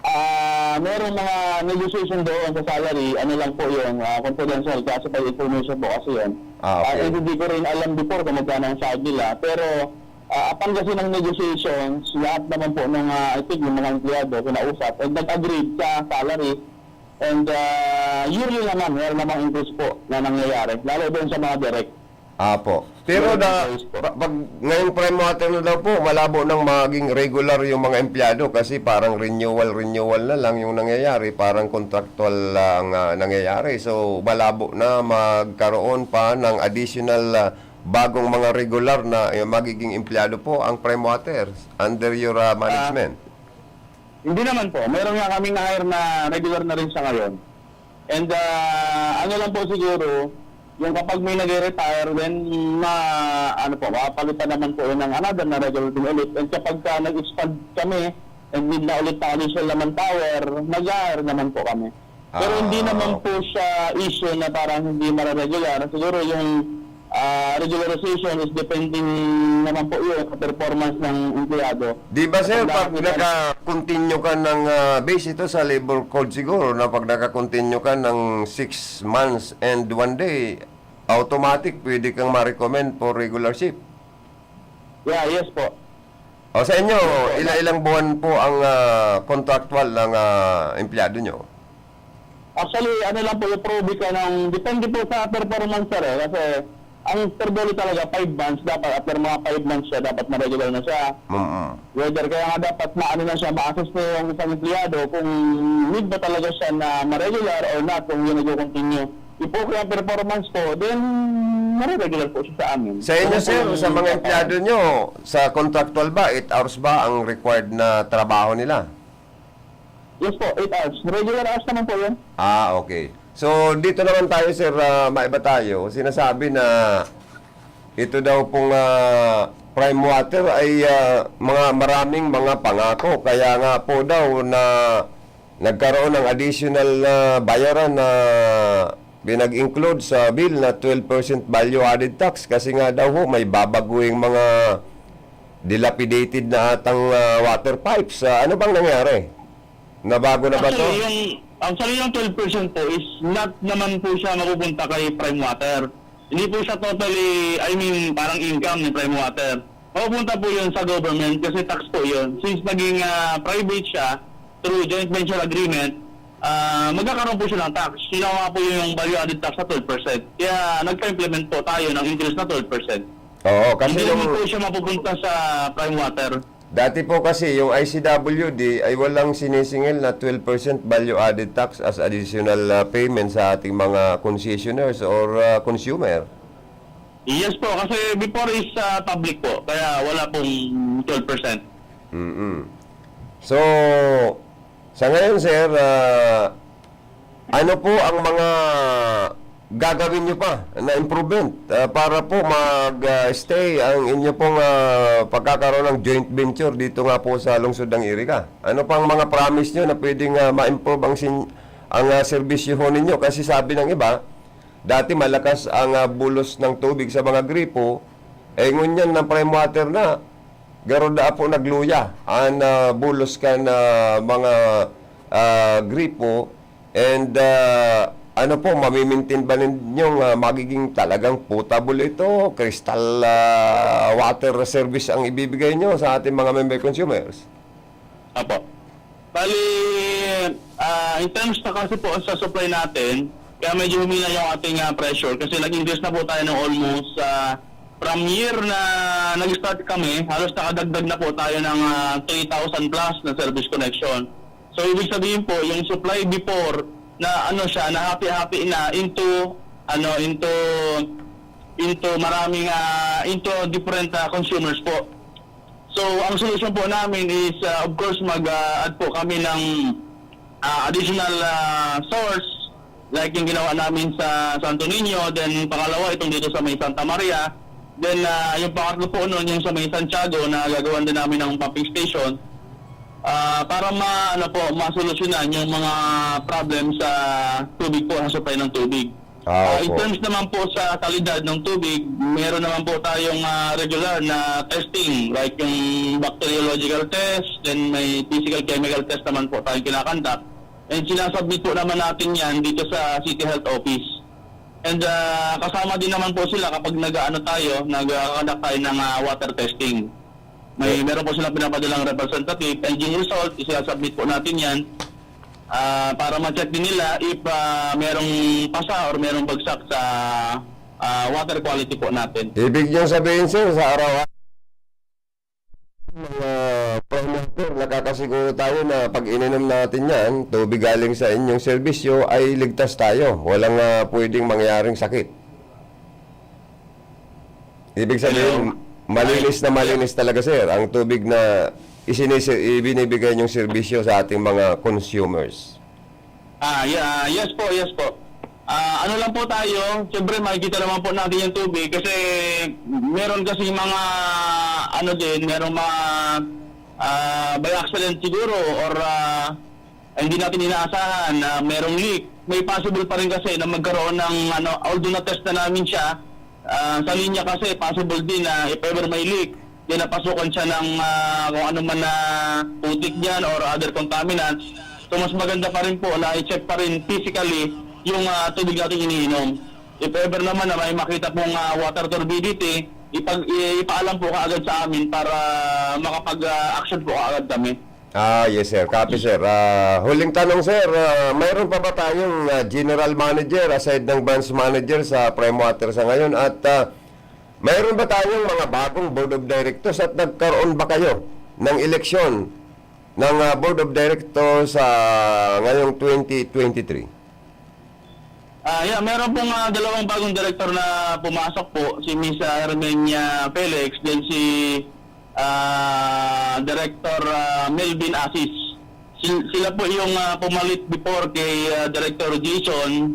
ah, merong mga negotiation doon sa salary, ano lang po yun, ah, confidential, classified information po kasi yun. Ah, Ah, okay. and hindi ko rin alam before kung magkano ang sahod nila, pero, ah, upon kasi ng negotiations, lahat naman po ng, ah, I think, yung mga empleyado, kinausap, and nag-agreed sa salary, and, ah, yearly naman, meron namang increase po na nangyayari, lalo doon sa mga direct. Apo. Pero Meron na, days po. pa-, pag ngayong Prime Water na daw po, malabo nang maging regular yung mga empleyado kasi parang renewal, renewal na lang yung nangyayari, parang contractual lang, ah, nangyayari. So, malabo na magkaroon pa ng additional, ah, bagong mga regular na, eh, magiging empleyado po ang Prime Water under your, ah, Ah, management? Hindi naman po. Meron nga kaming na-hire na regular na rin siya ngayon. And, ah, ano lang po siguro, yung kapag may nagre-retire, then ma-, ano po, mapapalitan naman po yun ng another na regular din ulit. And kapag ka nag-expand kami, and need na ulit ng additional naman tower, nag-hire naman po kami. Pero hindi Ah, naman okay. po siya issue na parang hindi mare-regular. Siguro yung, ah, regularization is depending naman po yun sa performance ng empleyado. Di ba, sir, Kapag pag nakikita naka-continue ka ng, ah, base ito sa labor code siguro, na pag naka-continue ka ng six months and one day, automatic pwede kang ma-recommend for regular shift? Yeah, yes po. O, sa inyo, Yes po, ila-, ilang buwan po ang, ah, contractual ng, ah, empleyado nyo? Actually, ano lang po, yung probi ka ng, depende po sa performance, sir, eh. Kasi ang per doli talaga, five months, dapat after mga five months siya, dapat ma-regular na siya. Mm-mm. Whether kaya nga dapat maano na siya, ma-assess na yung isang empleyado kung need ba talaga siya na ma-regular or not, kung yun nagko-continue. If okay ang performance po, then mare-regular po siya sa amin. Sa inyo, Ganun po sir, yung sa mga pagkakaroon. Empleyado nyo, sa contractual ba, eight hours ba ang required na trabaho nila? Yes po, eight hours. Regular hours naman po yun. Ah, okay. So, dito naman tayo, sir, ah, maiba tayo. Sinasabi na ito daw pong, ah, Prime Water ay, ah, mga maraming mga pangako. Kaya nga po daw na nagkaroon ng additional na bayaran na pinag-include sa bill na twelve percent value added tax kasi nga daw ho may babaguing mga dilapidated na atang, ah, water pipes. Ah, ano bang nangyari? Nabago na ba to? Actually, yung, actually, yung twelve percent po is not naman po siya mapupunta kay Prime Water. Hindi po siya totally, I mean, parang income ni Prime Water. Mapupunta po yun sa government kasi tax po yun. Since naging, ah, private siya, through joint venture agreement, ah, magkakaroon po siya ng tax. Yun nga po yung value added tax na twelve percent. Kaya nagpa-implement po tayo ng increase na twelve percent. Oo, kasi Hindi yung naman po siya mapupunta sa Prime Water. Dati po kasi, yung I C W D ay walang sinisingil na twelve percent value added tax as additional, ah, payment sa ating mga concessioners or, ah, consumer. Yes po, kasi before is, ah, public po, kaya wala pong twelve percent. Mm-mm. So, sa ngayon, sir, ah, ano po ang mga gagawin nyo pa na improvement, ah, para po mag, ah, stay ang inyo pong, ah, pagkakaroon ng joint venture dito nga po sa lungsod ng Iriga? Ano pang mga promise nyo na pwedeng, ah, ma-improve ang sin-, ang, ah, serbisyo ho ninyo? Kasi sabi ng iba, dati malakas ang, ah, bulos ng tubig sa mga gripo, eh, ngunyan ng Prime Water na, garo daa po nagluya an, ah, bulos kan, ah, mga, ah, gripo. And, ah, ano po, mami-maintain ba ninyong, ah, magiging talagang potable ito? Crystal, ah, water service ang ibibigay nyo sa ating mga member consumers? Apo. Bali, ah, in terms na kasi po sa supply natin, kaya medyo humina yung ating, ah, pressure kasi nag-increase na po tayo ng almost, ah, from year na nag-start kami, halos nakadagdag na po tayo ng, ah, three thousand plus na service connection. So, ibig sabihin po, yung supply before na ano siya, nahati-hati na into, ano, into, into maraming, ah, into different, ah, consumers po. So, ang solusyon po namin is, ah, of course, mag, ah, add po kami ng, ah, additional, ah, source, like yung ginawa namin sa Santo Niño, then pangalawa, itong dito sa may Santa Maria, then, ah, yung pangatlo po nun, yung sa may Santiago, na gagawan din namin ng pumping station, ah, para ma-, ano po, masolusyonan yung mga problem sa tubig po, sa supply ng tubig. Ah, Ah, in opo. terms naman po sa kalidad ng tubig, meron naman po tayong, ah, regular na testing, like yung bacteriological test, then may physical chemical test naman po tayong kinakandak. And sinasubmit po naman natin yan dito sa City Health Office. And, ah, kasama din naman po sila kapag nag-aano tayo, nagkakandak tayo ng, ah, water testing. May, Yes. meron po silang pinapadalang representative, and yung result, isasubmit po natin yan, ah, para ma-check din nila if, ah, merong pasa or merong bagsak sa, ah, water quality po natin. Ibig niyong sabihin, sir, sa araw-araw, mga promoter, nakakasiguro tayo na pag ininom natin yan, tubig galing sa inyong serbisyo, ay ligtas tayo. Walang, ah, pwedeng mangyaring sakit. Ibig sabihin, Hello? malinis na malinis talaga, sir, ang tubig na isinisi-, ibinibigay niyong serbisyo sa ating mga consumers. Ah, ye-, ah, yes po, yes po. Ah, ano lang po tayo, siyempre makikita naman po natin yung tubig kasi meron kasi mga, ano din, merong mga, ah, by accident siguro or, ah, hindi natin inaasahan na merong leak. May possible pa rin kasi na magkaroon ng, ano, although na-test na namin siya, ah, sa linya kasi possible din na if ever may leak, then napasukan siya ng, ah, kung ano man na putik diyan or other contaminants. So, mas maganda pa rin po na i-check pa rin physically yung, ah, tubig natin iniinom. If ever naman na may makita pong, ah, water turbidity, ipag-, i-, ipaalam po kaagad sa amin para makapag, ah, action po kaagad kami. Ah, yes, sir. Copy, sir. Ah, huling tanong, sir. Ah, mayroon pa ba tayong, ah, general manager aside ng branch manager sa Prime Water sa ngayon? At, ah, mayroon ba tayong mga bagong board of directors at nagkaroon ba kayo ng eleksyon ng, ah, board of directors sa ngayong twenty twenty-three? Ah, yeah, meron pong, ah, dalawang bagong direktor na pumasok po, si Miss, ah, Hermenia Felix, then si, ah, Director, ah, Melvin Asis. Sil-, sila po yung, ah, pumalit before kay, ah, Director Jason,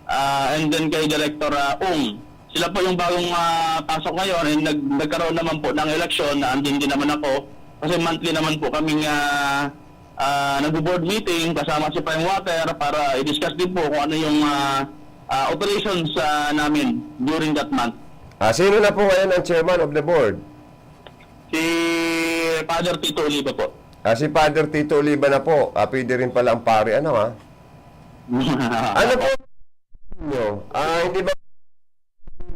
ah, and then kay Director, ah, Ung. Sila po yung bagong, ah, pasok ngayon, and nag-, nagkaroon naman po ng eleksyon na andun din naman ako. Kasi monthly naman po kaming, ah, ah, nagbo-board meeting kasama si Prime Water para i-discuss din po kung ano yung, ah, ah, operations, ah, namin during that month. Ah, sino na po ngayon ang chairman of the board? Si Father Tito Oliva po. Ah, si Father Tito Oliva na po. Ah, pwede rin pala ang pare, ano, ha? Ano po? Nyo? Ah, hindi ba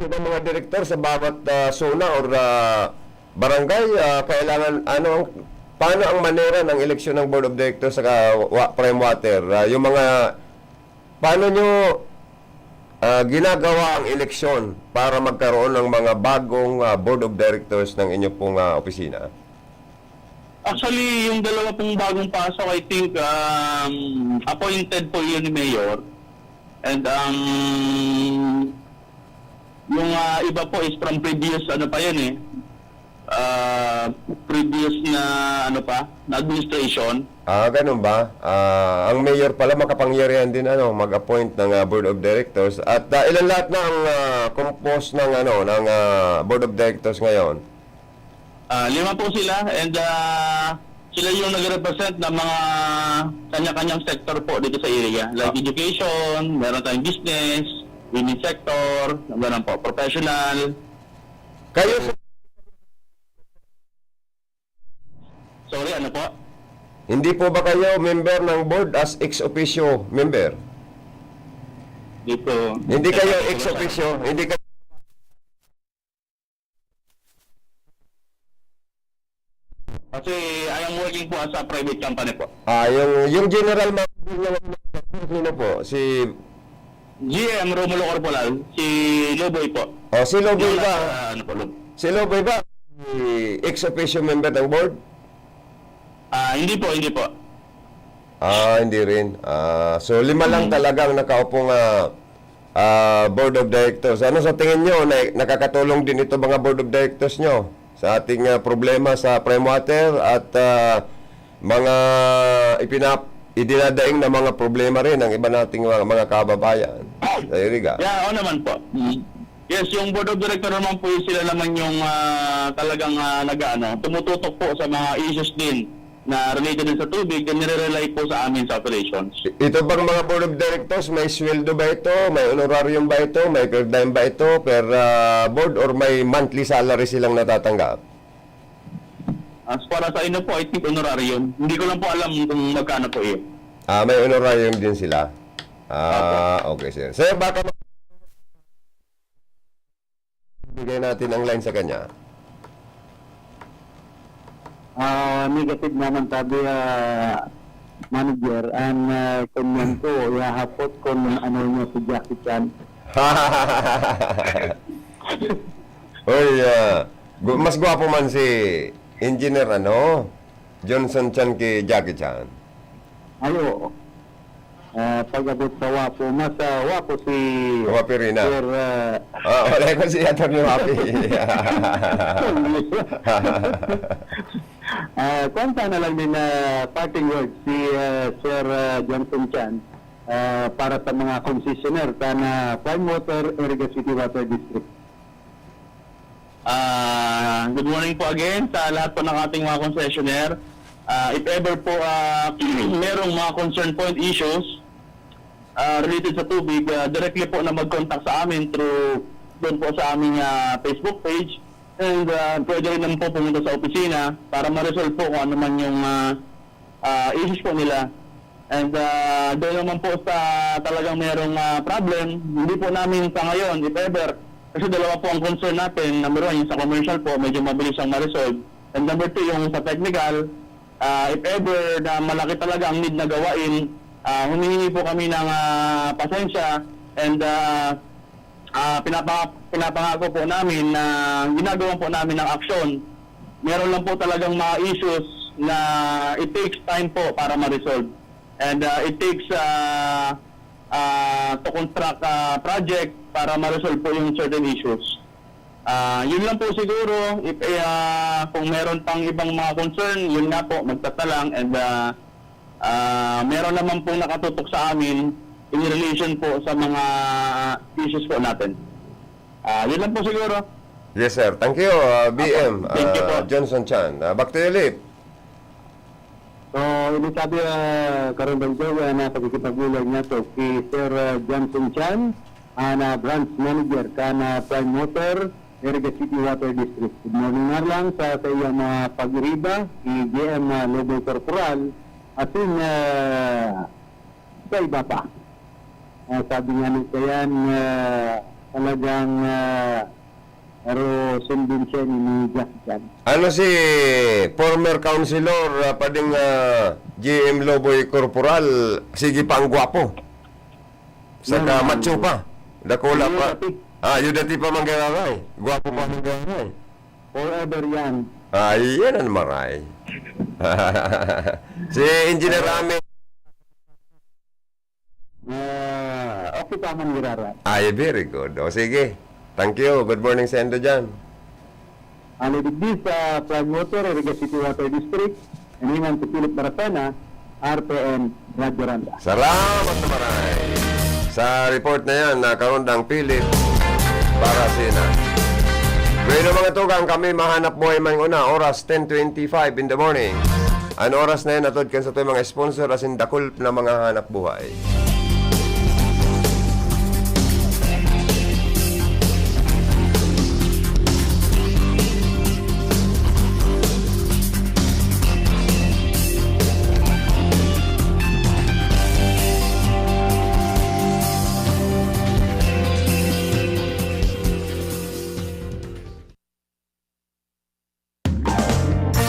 ng mga direktor sa bawat, ah, zona or, ah, barangay, ah, kailangan, ano ang, paano ang manera ng eleksyon ng Board of Directors sa ka-, wa-, Prime Water? Ah, yung mga, paano nyo, ah, ginagawa ang eleksyon para magkaroon ng mga bagong, ah, Board of Directors ng inyo pong, ah, opisina? Actually, yung dalawa pong bagong pasok, I think, um, appointed po yun ni Mayor. And, um, yung, ah, iba po is from previous, ano pa yan eh, ah, previous na, ano pa, na administration. Ah, ganun ba? Ah, ang mayor pala makapangyarihan din, ano, mag-appoint ng, ah, board of directors. At, ah, ilan lahat na ang, ah, compose ng, ano, ng, ah, board of directors ngayon? Ah, lima po sila and, ah, sila yung nagre-represent ng mga kanya-kanyang sector po dito sa area. Like Ah. education, meron tayong business, women sector, ganun po, professional. Kayo, sir, Sorry, ano po? Hindi po ba kayo member ng board as ex officio member? Dito. Hindi kayo ex officio, hindi kayo Kasi I am working po as a private company po. Ah, yung, yung general manager ng sino po? Si G M Romulo Corporal, si Loboy po. Oh, si Loboy Yung ba? nasa, ano po, Lob- Si Loboy ba? Si ex officio member ng board? Ah, hindi po, hindi po. Ah, hindi rin. Ah, so lima lang Hmm. talagang nakaupong, ah, ah, board of directors. Ano sa tingin nyo, na, nakakatulong din ito mga board of directors nyo sa ating, ah, problema sa Prime Water at, ah, mga ipinap-, idinadaing na mga problema rin ng iba nating mga, mga kababayan sa Iriga? Yeah, oo naman po. Mm. Yes, yung board of director naman po, sila naman yung, ah, talagang, ah, nag-aano, tumututok po sa mga issues din na related din sa tubig, then nire-rely po sa amin sa operations. Ito bang mga board of directors, may sweldo ba ito? May honorarium ba ito? May per diem ba ito? Per, ah, board, or may monthly salary silang natatanggap? As para sa inyo po, I think honorarium. Hindi ko lang po alam kung magkano po iyon. Ah, may honorarium din sila. Ah, okay, sir. Sir, baka ma-, bigay natin ang line sa kanya. Ah, negative naman, sabi, ah, manager, ang, ah, kung yan po, ihahapot kung ano niya si Jackie Chan. Uy, ah, gu-, mas gwapo man si Engineer, ano, Johnson Chan ki Jackie Chan. Ay, oo. Ah, pag-abot sa wapo, mas, ah, wapo si Wapi Rina. Sir, ah, Ah, wala ko si Attorney Wapi. Ah, kwan sana lang din na parting words si, ah, Sir, ah, Johnson Chan, ah, para sa mga concessionaire sa na Prime Water, Iriga City Water District. Ah, good morning po again sa lahat po ng ating mga concessionaire. Ah, if ever po, ah, merong mga concern point issues, ah, related sa tubig, ah, directly po na mag-contact sa amin through doon po sa aming, ah, Facebook page. And, ah, pwede rin naman po pumunta sa opisina para ma-resolve po kung ano man yung, ah, ah, issues po nila. And, ah, doon naman po sa talagang merong, ah, problem, hindi po namin sa ngayon, if ever, kasi dalawa po ang concern natin. Number one, yung sa commercial po, medyo mabilis ang ma-resolve. And number two, yung sa technical, ah, if ever na malaki talaga ang need na gawain, ah, humihingi po kami ng, ah, pasensya and, ah, ah, pinapa-, pinapangako po namin na ginagawa po namin ng aksyon. Meron lang po talagang mga issues na it takes time po para ma-resolve. And, ah, it takes, ah, ah, to construct a project para ma-resolve po yung certain issues. Ah, yun lang po siguro. If, eh, ah, kung meron pang ibang mga concern, yun nga po, magtatalang. And, ah, ah, meron naman pong nakatutok sa amin in relation po sa mga issues po natin. Ah, yun lang po siguro. Yes, sir. Thank you, ah, B M, Apo. Thank you ah, po. Johnson Chan. Ah, back to you, Lip. So, ini sabi, ah, Karambal Joe, ah, na pakikipag-ulag niya to si Sir, ah, Johnson Chan, ah, na branch manager kan, ah, Prime Water, Iriga City Water District. Good morning na lang sa, sa iyang mga pag-iriba, si G M, ah, Loboy Corporal, asin, ah, sa iba pa. Ah, sabi nga ni Kayan, ah, talagang, ah, pero sundin siya ni, ni Jackie Chan. Ano si former councilor, ah, pading, ah, G M Loboy Corporal, sige pa ang gwapo. Saka Yan. Macho pa. Dakula Yung pa. Dati. Ah, yung dati pa manggagaray. Gwapo pa manggagaray. Forever young. Ah, yan ang maray. Si Engineer Rami. Ah, okay pa man, Girara. Ay, very good. O, sige. Thank you. Good morning sa Indo dyan. Ano digdi sa Prime Water, Iriga City Water District, and Iman si Philip Baracena, R P N Radyo Randa. Salamat na maray. Sa report na yan, na Karondang Philip Baracena. Bueno, mga tugang, kami mahanap buhay man una, oras ten twenty-five in the morning. An oras na yan, atod kan sa mga sponsor, asin dakul na mga hanap buhay.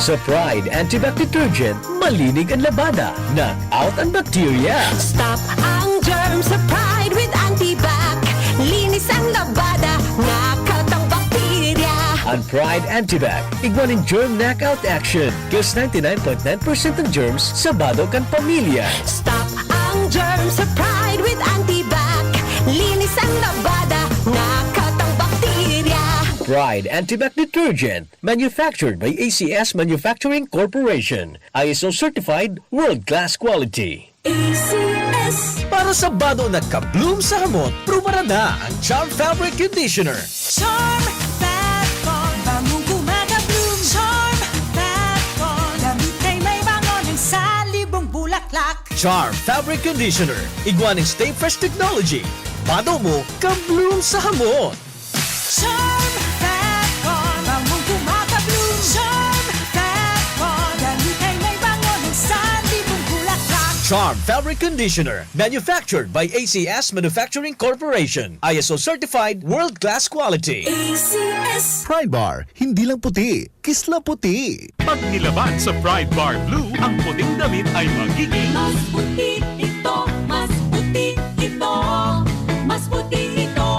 Sa Pride Antibac Detergent, malinig an labada. Knock out an bacteria. Stop ang germ sa Pride with Antibac. Linis ang labada, knock out ang bakterya. An Pride Antibac, igwa nin germ knockout action. Kills ninety-nine point nine percent ng germs sa bado kan pamilya. Stop ang germ sa Pride with Antibac. Linis ang labada, knock out ang bakterya. Pride Antibac Detergent. Manufactured by A C S Manufacturing Corporation. I S O certified, world-class quality. A C S. Para sa bado na ka-bloom sa hamot, prubaran na ang Charm Fabric Conditioner. Charm Fat Bond, bangong kumaka-bloom. Charm Fat Bond, gamit kay may mga Charm Fabric Conditioner, igwa nin Stay Fresh Technology. Bado mo, ka-bloom sa hamon. Charm Fab Bar, bangong kumaka-bloom. Charm Fab Bar, damit ay may bango ng sanlibong bulaklak. Charm Fabric Conditioner, manufactured by A C S Manufacturing Corporation. I S O certified, world-class quality. A C S. Pride Bar, hindi lang puti, kislaputi. Pag nilaban sa Pride Bar Blue, ang puting damit ay magiging Mas puti ito, mas puti ito, mas puti ito.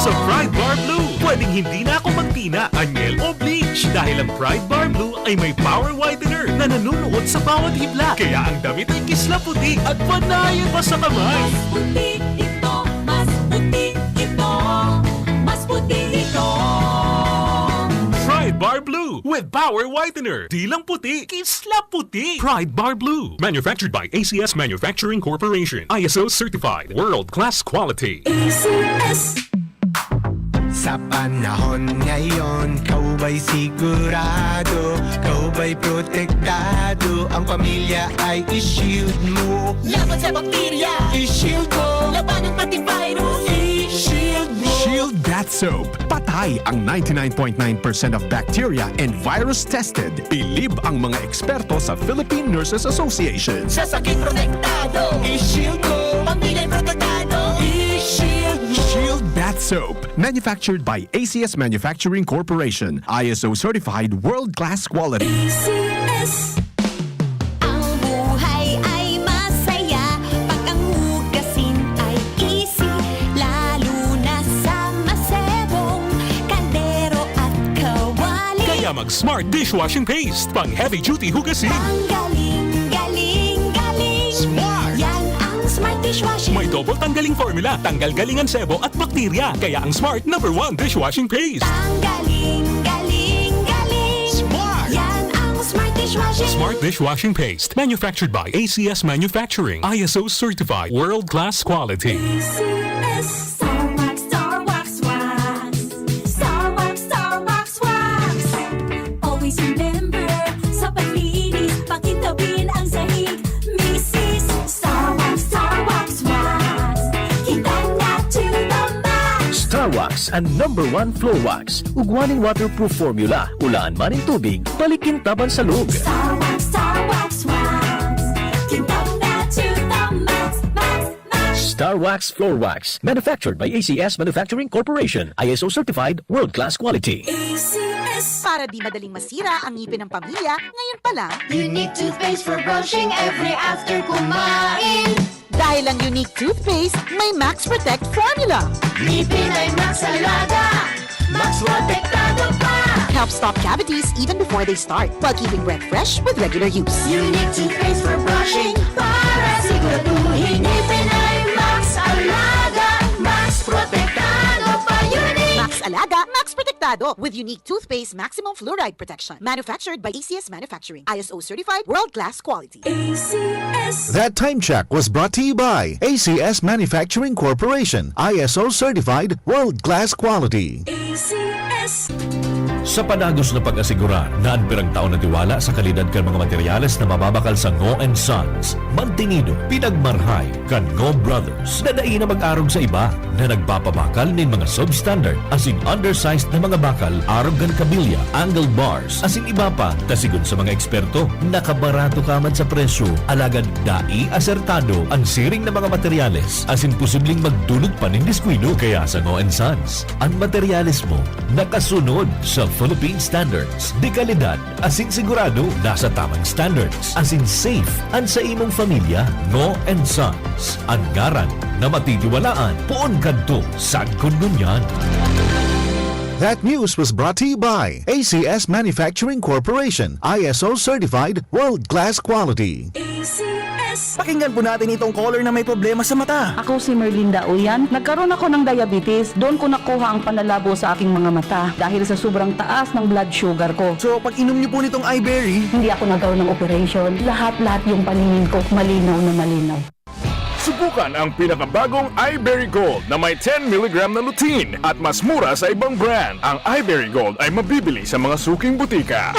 Sa Pride Bar Blue, pwedeng hindi na ako magtina, anyel o bleach dahil ang Pride Bar Blue ay may power whitener na nanunuot sa bawat hibla. Kaya ang damit ay kislaputi at panayan pa sa kamay. Mas puti ito, mas puti ito, mas puti ito. Pride Bar Blue with power whitener. Di lang puti, kislaputi. Pride Bar Blue. Manufactured by A C S Manufacturing Corporation. I S O certified. World class quality. A C S. Sa panahon ngayon, ikaw ba'y sigurado? Ikaw ba'y protektado? Ang pamilya ay i-shield mo. Laban sa bakterya, i-shield mo. Labanan pati virus, i-shield mo. Shield Bath Soap. Patay ang ninety-nine point nine percent of bacteria and virus tested. Bilib ang mga eksperto sa Philippine Nurses Association. Sa sakit protektado, i-shield mo. Pamilya protektado, i-shield mo. Shield Bath Soap. Manufactured by A C S Manufacturing Corporation. I S O certified, world-class quality. A C S. Ang buhay ay masaya pag ang hugasin ay easy, lalo na sa masebong kaldero at kawali. Kaya mag Smart Dishwashing Paste, pang heavy duty hugasin. Tanggaling, galing, galing. Smart! Yan ang Smart Dishwashing. May double tanggaling formula, tanggal galing ang sebo at bakterya. Kaya ang Smart number one dishwashing paste. Tanggaling, galing, galing. Smart! Yan ang Smart Dishwashing. Smart Dishwashing Paste. Manufactured by A C S Manufacturing. I S O certified. World class quality. A C S. Star Wax, Star Wax Wax. Star Wax, Star Wax Wax. Always remember, sa paglinis, pakintabin ang sahig. Misis, Star Wax, Star Wax Wax. Kitang na to the max. Star Wax, ang number one floor wax. Ugwa nin waterproof formula. Ulaan man nin tubig, balikin taban sa log. Star Wax, Star Wax Wax. Kitang na to the max, max, max. Star Wax Floor Wax, manufactured by A C S Manufacturing Corporation, I S O certified, world-class quality. A C S. Para di madaling masira ang ngipin ng pamilya, ngayon pa lang. Unique toothpaste for brushing every after kumain. Dahil ang Unique Toothpaste may Max Protect Formula. Ngipin ay Max Alaga, Max Protektado pa. Helps stop cavities even before they start, while keeping breath fresh with regular use. Unique toothpaste for brushing para siguraduhin ngipin ay Max Alaga, Max Protektado pa. Unique! Max Alaga, Max Protektado with Unique Toothpaste Maximum Fluoride Protection. Manufactured by A C S Manufacturing. I S O certified, world-class quality. A C S. That time check was brought to you by A C S Manufacturing Corporation, I S O certified, world-class quality. A C S. Sa padagos na pag-asigurar na an pirang taon na tiwala sa kalidad kan mga materyales na mababakal sa Ngo and Sons, mantinido, pinagmarhay kan Ngo Brothers na dai na mag-arog sa iba, na nagpapabakal nin mga substandard asin undersized na mga bakal arog kan kabilya, angle bars, asin iba pa, ta sigon sa mga eksperto, nakabarato ka man sa presyo, alagad dai asertado an siring na mga materyales asin posibleng magdulot pa nin diskuido. Kaya sa Ngo and Sons, an materyales mo nakasunod sa Philippine standards, de kalidad asin sigurado nasa tamang standards asin safe an sa imong pamilya. Ngo and Sons, an ngaran na matitiwalaan poon kadto sagkod ngunyan. That news was brought to you by A C S Manufacturing Corporation, I S O certified, world-class quality. A C S. Pakinggan po natin itong caller na may problema sa mata. Ako si Merlinda Uyan. Nagkaroon ako ng diabetes. Doon ko nakuha ang panlalabo sa aking mga mata dahil sa sobrang taas ng blood sugar ko. So, pag inom niyo po nitong iBerry, hindi ako nagkaroon ng operation. Lahat-lahat yung paningin ko, malinaw na malinaw. Subukan ang pinakabagong iBerry Gold na may ten milligram na lutein at mas mura sa ibang brand. Ang iBerry Gold ay mabibili sa mga suking butika.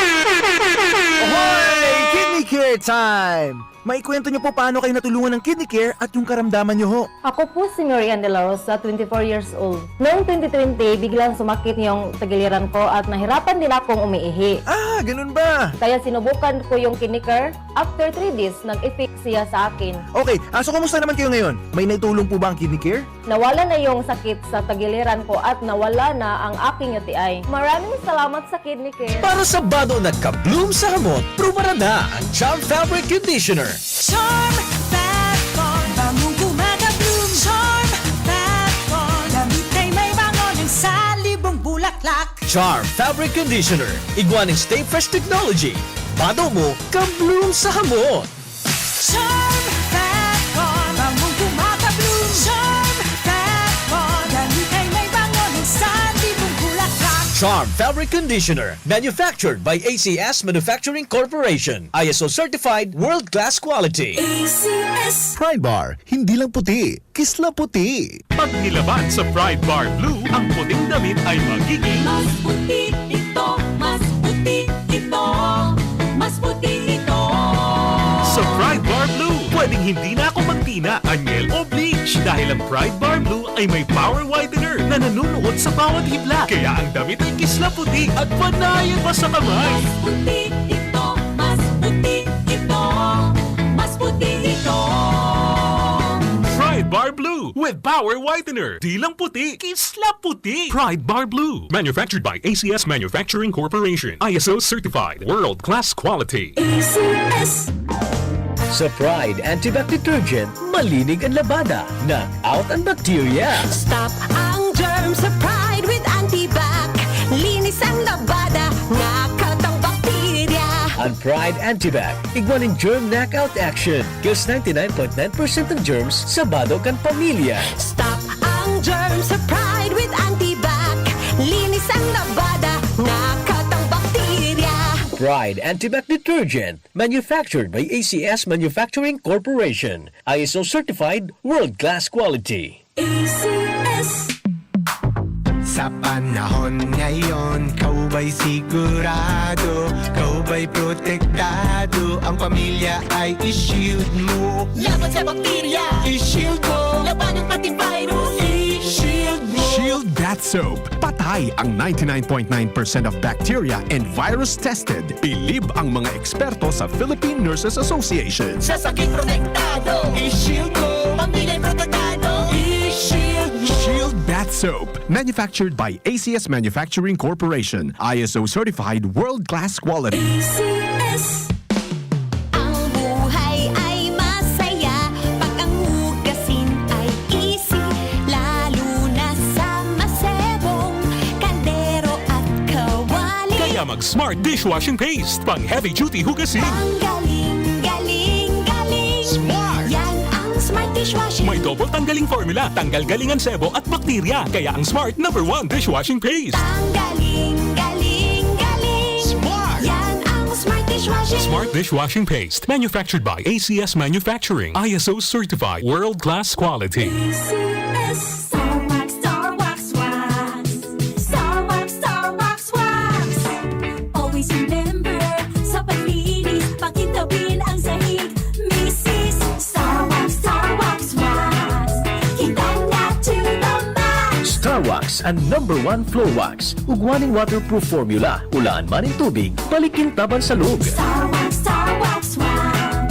Hoy! Kidney Care Time! Maikwento niyo po paano kayo natulungan ng Kidney Care at yung karamdaman niyo ho. Ako po si Marian De La Rosa, twenty-four years old. Noong twenty twenty, biglang sumakit yung tagiliran ko at nahirapan din akong umiihi. Ah, ganun ba? Kaya sinubukan ko yung Kidney Care. After three days, nag-effect siya sa akin. Okay, ah, so kumusta naman kayo ngayon? May naitulong po ba ang Kidney Care? Nawala na yung sakit sa tagiliran ko at nawala na ang aking U T I. Maraming salamat sa Kidney Care. Para sa bado na ka-bloom sa hamot, prubaran na ang Charm Fabric Conditioner. Charm Fat Bond, bangong gumagabloom. Charm Fat Bond, damit ay may bango ng salibong bulaklak. Charm Fabric Conditioner, igwa ning Stay Fresh Technology. Bado mo, ka-bloom sa hamot. Charm Fat Bond, bangong gumagabloom. Charm Fat Bond, damit ay may bango ng salibong bulaklak. Charm Fabric Conditioner, manufactured by A C S Manufacturing Corporation. I S O certified, world-class quality. A C S. Pride Bar, hindi lang puti, kisla puti. Pag nilaban sa Pride Bar Blue, ang puting damit ay magiging Mas puti ito, mas puti ito, mas puti ito. Sa Pride Bar Blue, pwedeng hindi na ako magtina, anyel o bleach dahil ang Pride Bar Blue ay may power whitener na nanunuot sa bawat hibla. Kaya ang damit ay kisla puti at panayan pa sa kamay. Mas puti ito, mas puti ito, mas puti ito. Pride Bar Blue with power whitener. Di lang puti, kisla puti. Pride Bar Blue. Manufactured by A C S Manufacturing Corporation. I S O certified. World class quality. A C S. Sa Pride Antibac Detergent, malinig ang labada. Knock out ang bakterya. Stop ang germ sa Pride with Antibac. Linis ang labada, knock out ang bakterya. Ang Pride Antibac, igwa nin germ knockout action. Kills ninety-nine point nine percent ng germs sa bado kan pamilya. Stop ang germ sa Pride with Antibac. Linis ang labada, knock out ang bakterya. Pride Antibac Detergent, manufactured by A C S Manufacturing Corporation. I S O certified, world-class quality. A C S. Sa panahon ngayon, kaubay sigurado, kaubay protektado, ang pamilya ay i-shield mo. Laban sa bakterya, i-shield mo. Labanan pati virus, i-shield mo. Shield Bath Soap. Patay ang ninety-nine point nine percent of bacteria and virus tested. Bilib ang mga eksperto sa Philippine Nurses Association. Sa sakit protektado, i-shield mo. Pamilya protektado, i-shield mo. Shield Bath Soap. Manufactured by A C S Manufacturing Corporation. I S O certified, world-class quality. A C S. Ang buhay ay masaya pag ang hugasin ay easy, lalo na sa masebong kaldero at kawali. Kaya mag Smart Dishwashing Paste, pang heavy duty hugasin. Ang galing, galing, galing. Smart! Yan ang Smart Dishwashing. May double tanggaling formula, tanggal galing ang sebo at bakterya. Kaya ang Smart number one dishwashing paste. Ang galing, galing, galing. Smart! Yan ang Smart Dishwashing. Smart Dishwashing Paste. Manufactured by A C S Manufacturing. I S O certified. World class quality. A C S. Star Wax, Star Wax, Wax. Star Wax, Star Wax, Wax. Always remember, sa paglinis, pakintabin ang sahig. Misis, Star Wax, Star Wax, Wax. Kintab na to the max. Star Wax, ang number one floor wax. Ugwa ning waterproof formula. Ulaan man nin tubig, balikin taban sa log. Star Wax, Star Wax, Wax.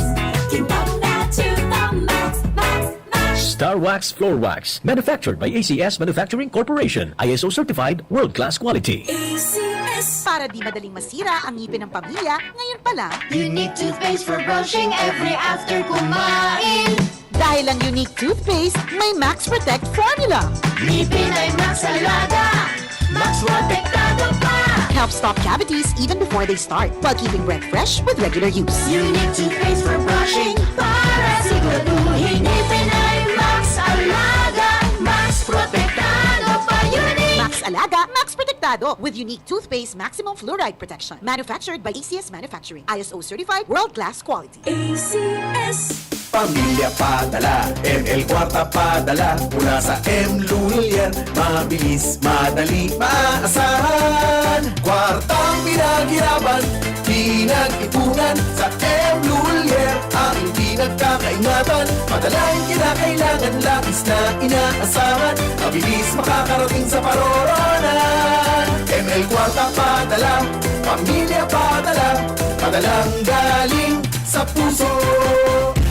Kintab na to the max, max, max. Star Wax Floor Wax. Manufactured by A C S Manufacturing Corporation. I S O certified, world-class quality. A C S. Para di madaling masira ang ngipin ng pamilya, ngayon pa lang. Unique toothpaste for brushing every after kumain. Dahil ang Unique Toothpaste may Max Protect Formula. Ngipin ay Max Alaga, Max Protektado pa. Helps stop cavities even before they start, while keeping breath fresh with regular use. Unique Toothpaste for brushing para siguraduhin ngipin ay Max Alaga, Max Protektado pa. Unique! Max Alaga, Max Protektado with Unique Toothpaste Maximum Fluoride Protection. Manufactured by A C S Manufacturing. I S O certified, world-class quality. A C S. Pamilya Padala, M L Kwarta Padala, mula sa M Lulier, mabilis, madali, maaasahan. Kwartang pinaghirapan, pinag-ipunan, sa M Lulier, ang pinagkakaingatan. Padalang kinakailangan, labis na inaasahan, mabilis makakarating sa paroroonan. M L Kwarta Padala, Pamilya Padala, padalang galing sa puso.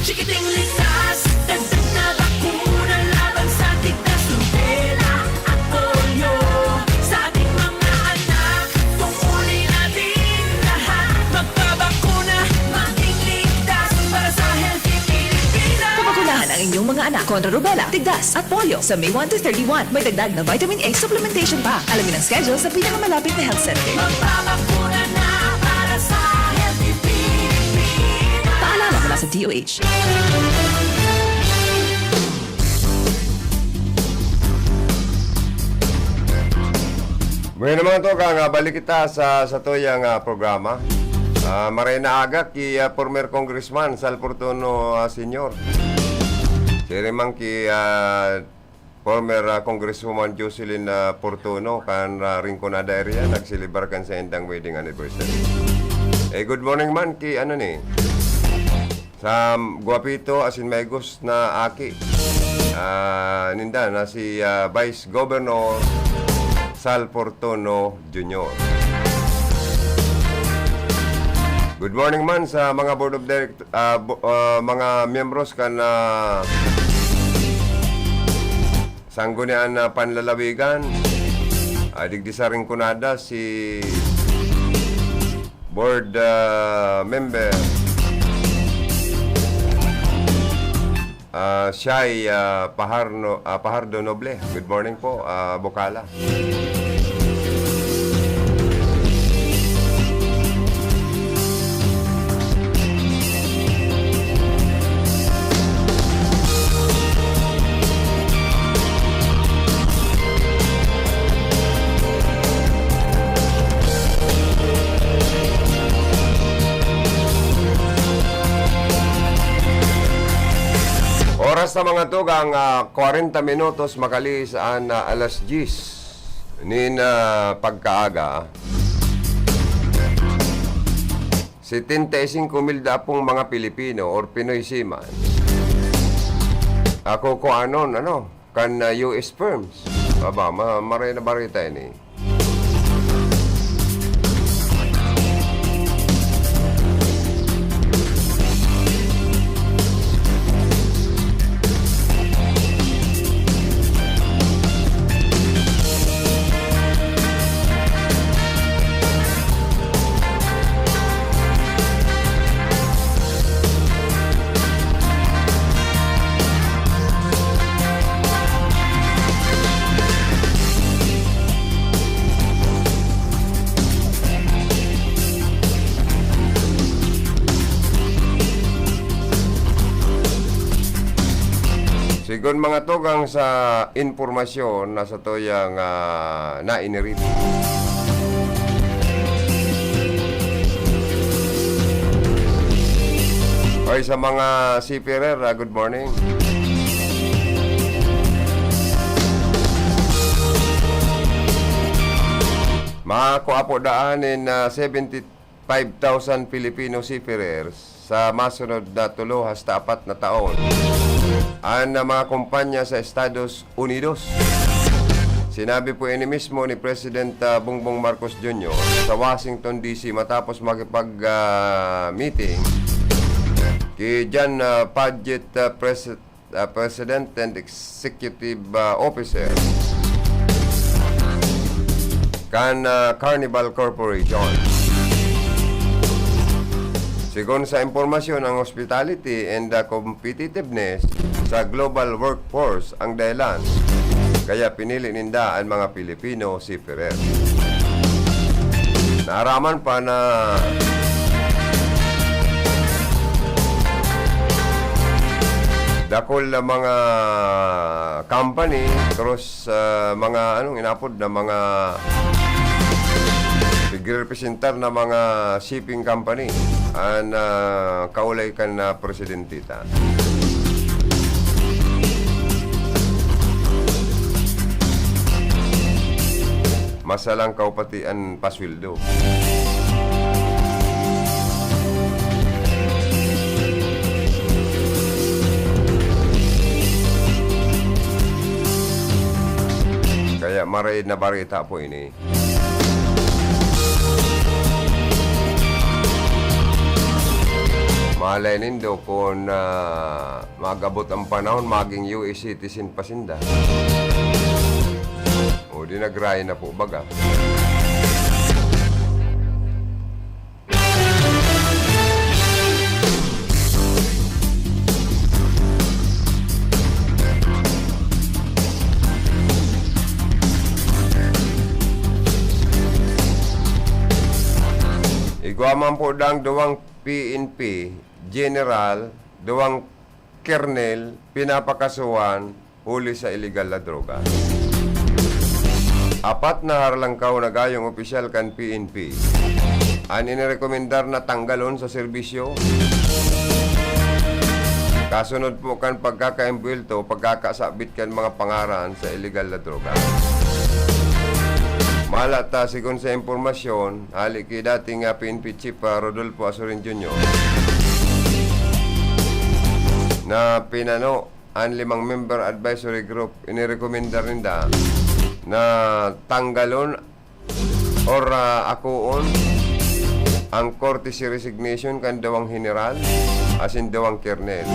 Chikiting ligtas, dagdag na bakuna laban sa tigdas, rubela at polio. Sa ating mga anak, tungkulin natin lahat. Magpabakuna, maging ligtas para sa healthy Pilipinas. Pabakunahan ang inyong mga anak kontra rubela, tigdas at polio sa May one to thirty-one. May dagdag na vitamin A supplementation pa. Alamin ang schedule sa pinakamalapit na health center. Magpabakuna na para sa healthy Pilipinas. Paalala mula sa D O H. Bueno, mga tugang, ah, balik kita sa, sa tuyang, ah, programa. Ah, maray na aga ki, ah, former Congressman Sal Fortuno, ah, Senior. Siring man ki, ah, former, ah, Congresswoman Jocelyn, ah, Fortuno kan, ah, Rinconada area, nagselebrar kan saindang wedding anniversary. Eh, good morning man ki, ano ni, sa guwapito asin maigos na aki, ah, ninda na si, ah, Vice Governor Sal Fortuno Junior. Good morning man sa mga board of direct-, ah, bo-, ah, mga miyembros kan, ah, Sanggunian na Panlalawigan. Ah, digdi sa Rinconada, si board, ah, member, ah, Shai, ah, Paharno-, ah, Pahardo Noble. Good morning po, ah, Bukala. Oras na, mga tugang, ah, kwarenta minutos makalihis an, ah, alas diyes nin, ah, pagkaaga. Setenta y cinco mil daapong mga Pilipino or Pinoy seaman. Ako ko anon, ano, kan, ah, U S firms. Aba, ma-, maray na bareta ini. Sigon mga tugang sa impormasyon na satuyang, ah, nainirit. Oy, sa mga seafarer, ah, good morning. Makakua po daan nin, ah, seventy-five thousand Filipino seafarers sa masunod na tulo hasta apat na taon an, ah, mga kumpanya sa Estados Unidos. Sinabi po ini mismo ni President, ah, Bongbong Marcos Junior sa Washington, D C matapos makipag, ah, meeting ki John, ah, Padgett, ah, Pres-, ah, President and Executive, ah, Officer kan, ah, Carnival Corporation. Sigon sa impormasyon, ang hospitality and, ah, competitiveness sa global workforce ang dahilan kaya pinili ninda an mga Pilipino seafarer. Naaraman pa na dakul na mga company, cruise, ah, mga, anong inapod na mga nagrerepresentar na mga shipping company An, ah, kaulay kan, ah, presidente ta. Masalangkaw pati an pasweldo. Kaya maraid na bareta po ini. Malay nindo kun, ah, mag-abot ang panahon, maging U S citizen pa sinda. O di nagrayo na po baga. Igwa man po dang duwang P N P general, duwang kernel, pinapakasuhan huli sa iligal na droga. Apat na harlangkaw na gayong opisyal kan P N P an inirekomendar na tanggalon sa serbisyo. Kasunod po kan pagkakaimbuwelto, pagkakasabit kan mga pangaran sa iligal na droga. Mala ta, sigon sa impormasyon, hali ki dating, ah, P N P Chief, ah, Rodolfo Azurin Junior, na pinano an limang member advisory group, inirekomendar ninda na tanggalon or, ah, akoon ang courtesy resignation kan duwang heneral asin duwang kernel.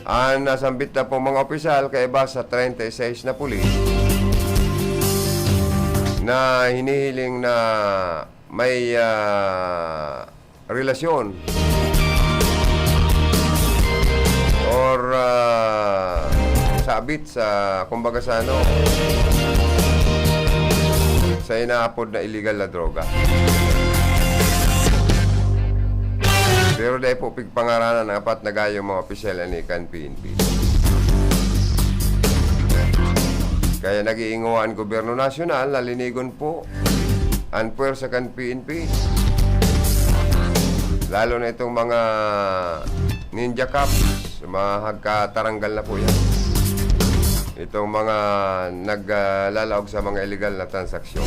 An nasambit na pong mga opisyal kaiba sa treinta y seis na pulis na hinihiling na may, ah, relasyon or, ah, sabit sa, kumbaga sa ano, sa inaapod na iligal na droga. Pero dai po pigpangaranan ang apat na gayong mga opisyal ani kan P N P. Kaya nag-iingowa an gobyerno nasyonal na linigon po an pwersa kan P N P, lalo na itong mga ninja cops, mga hagkataranggal na po yan. Itong mga naglalaog sa mga iligal na transaksyon.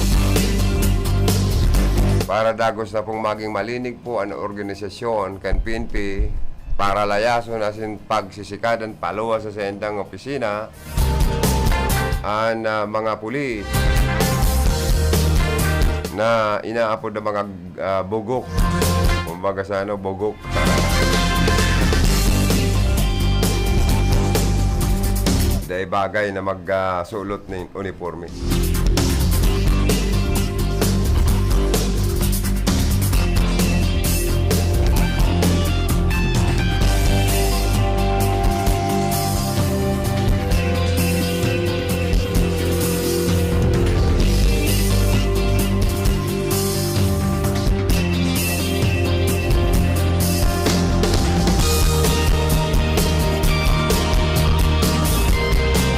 Para dagos na pong maging malinig po an organisasyon kan P N P, para layason asin pagsisikadan paluwas sa saindang opisina, an, ah, mga pulis na inaapod na mga, ah, bugok. Kumbaga sa ano, bugok. Dai bagay na mag, ah, sulot nin uniporme.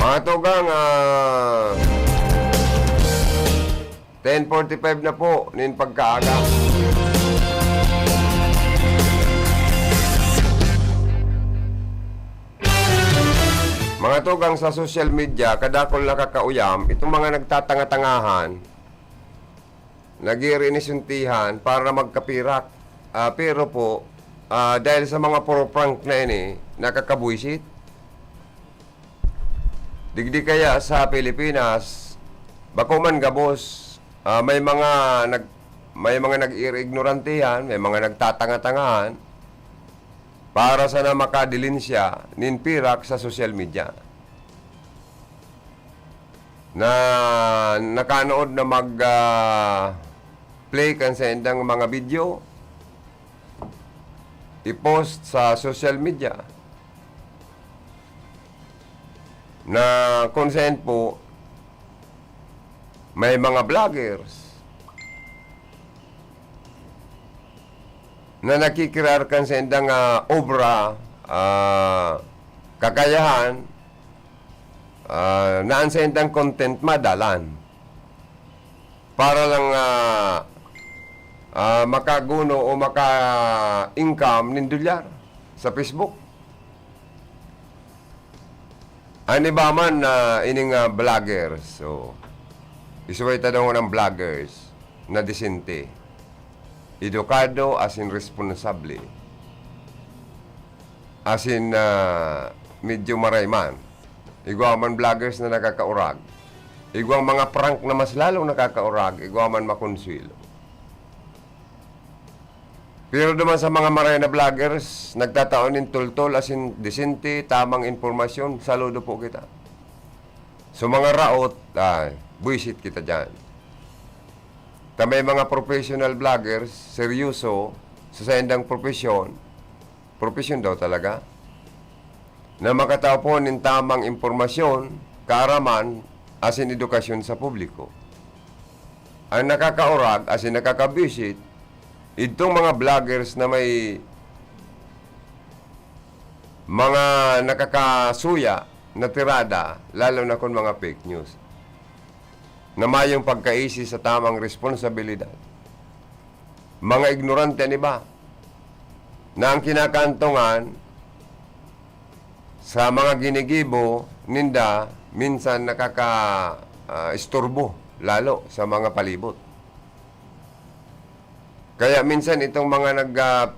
Mga tugang, ah, ten forty-five na po nin pagkaaga. Mga tugang, sa social media, kadakul nakakauyam itong mga nagtatanga-tangahan, nagirinisuntihan para magkapirak. Ah, pero po, ah, dahil sa mga puro prank na ini, nakakabwisit. Digdi kaya sa Pilipinas, bako man gabos, ah, may mga nag-, may mga nag-iignorantehan, may mga nagtatanga-tangahan para sana makadilinsya nin pirak sa social media. Na nakanood na mag, ah, play kan saindang mga video, i-post sa social media. Na kung saan po, may mga vloggers na nakikirarkan sa indang, ah, obra, ah, kakayahan, ah, na ang sa indang content madalan. Para lang, ah, ah, makaguno o maka-income nin dolyar sa Facebook. An iba man na ining, ah, vloggers, so, isuway ta daw ng vloggers na disente, edukado, asin responsable, asin, ah, medyo marayman. Igwa man vloggers na nakakaurag. Igwang mga prank na mas lalong nakakaurag, igwa man makonsuelo. Pero duman sa mga maray na vloggers, nagtatao nin tultol asin disente, tamang impormasyon, saludo po kita. So, mga raot, ay, buwisit kita diyan. Ta may mga professional vloggers, seryoso sa saindang propesyon, propesyon daw talaga, na makatao po nin tamang impormasyon, kaaraman, asin edukasyon sa publiko. Ang nakakaurag asin nakakabuwisit, idtong mga vloggers na may mga nakakasuya na tirada, lalo na kun mga fake news, na mayong pagkaisi sa tamang responsabilidad. Mga ignorante an iba, na ang kinakaantongan sa mga ginigibo ninda minsan nakaka-, ah, isturbo lalo sa mga palibot. Kaya minsan itong mga nag, ah,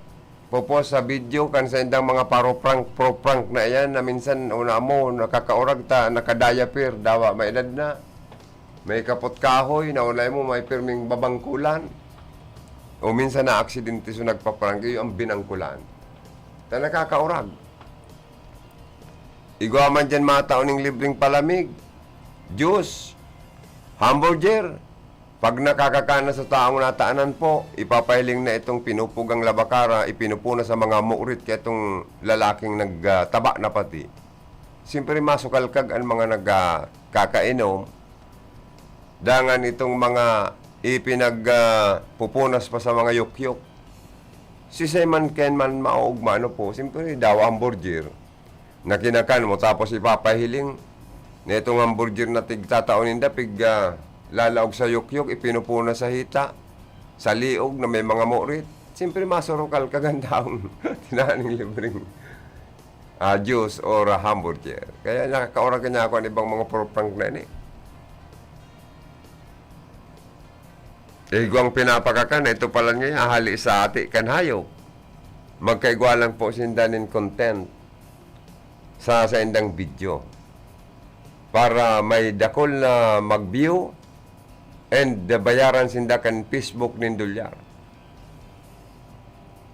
popost sa video kan saindang mga paro-prank, pro-prank na iyan na minsan una mo nakakaurag ta, naka-diaper, dawa may edad na. May kapot kahoy, naunay mo, may pirming babangkulan. O minsan na aksidente so nagpa-prank, iyo ang binangkulan. Ta nakakaurag. Igwa man diyan matao ning libreng palamig, juice, hamburger. Pag nakakakan na sa taong natanan po, ipapahiling na itong pinupugang labakara, ipinupunas sa mga murit kaya itong lalaking nagtaba na pati. Siyempre, masukalkag an mga nagkakainom. Dangan itong mga ipinag, ah, pupunas pa sa mga yukyok. Sisay man kayan man maoogma, ano po, siyempre, dawa hamburger na kinakan mo, tapos ipapahiling na itong hamburger na tig-, tatao ninda, pig, ah, lalaog sa yukyok, ipinupunas sa hita, sa liog na may mga murit. Siyempre, masurukal ka gandaon. Tinaning libreng ah, juice or, ah, hamburger. Kaya nakakaurag niya ako ang ibang mga pro-prank na ini. Igwang pinapakakan, ito pala niya, ahali sa ati kan hayop. Magkaigwa lang po sinda nin content sa saindang video. Para may dakul na mag-view and bayaran sinda kan Facebook nin dolyar.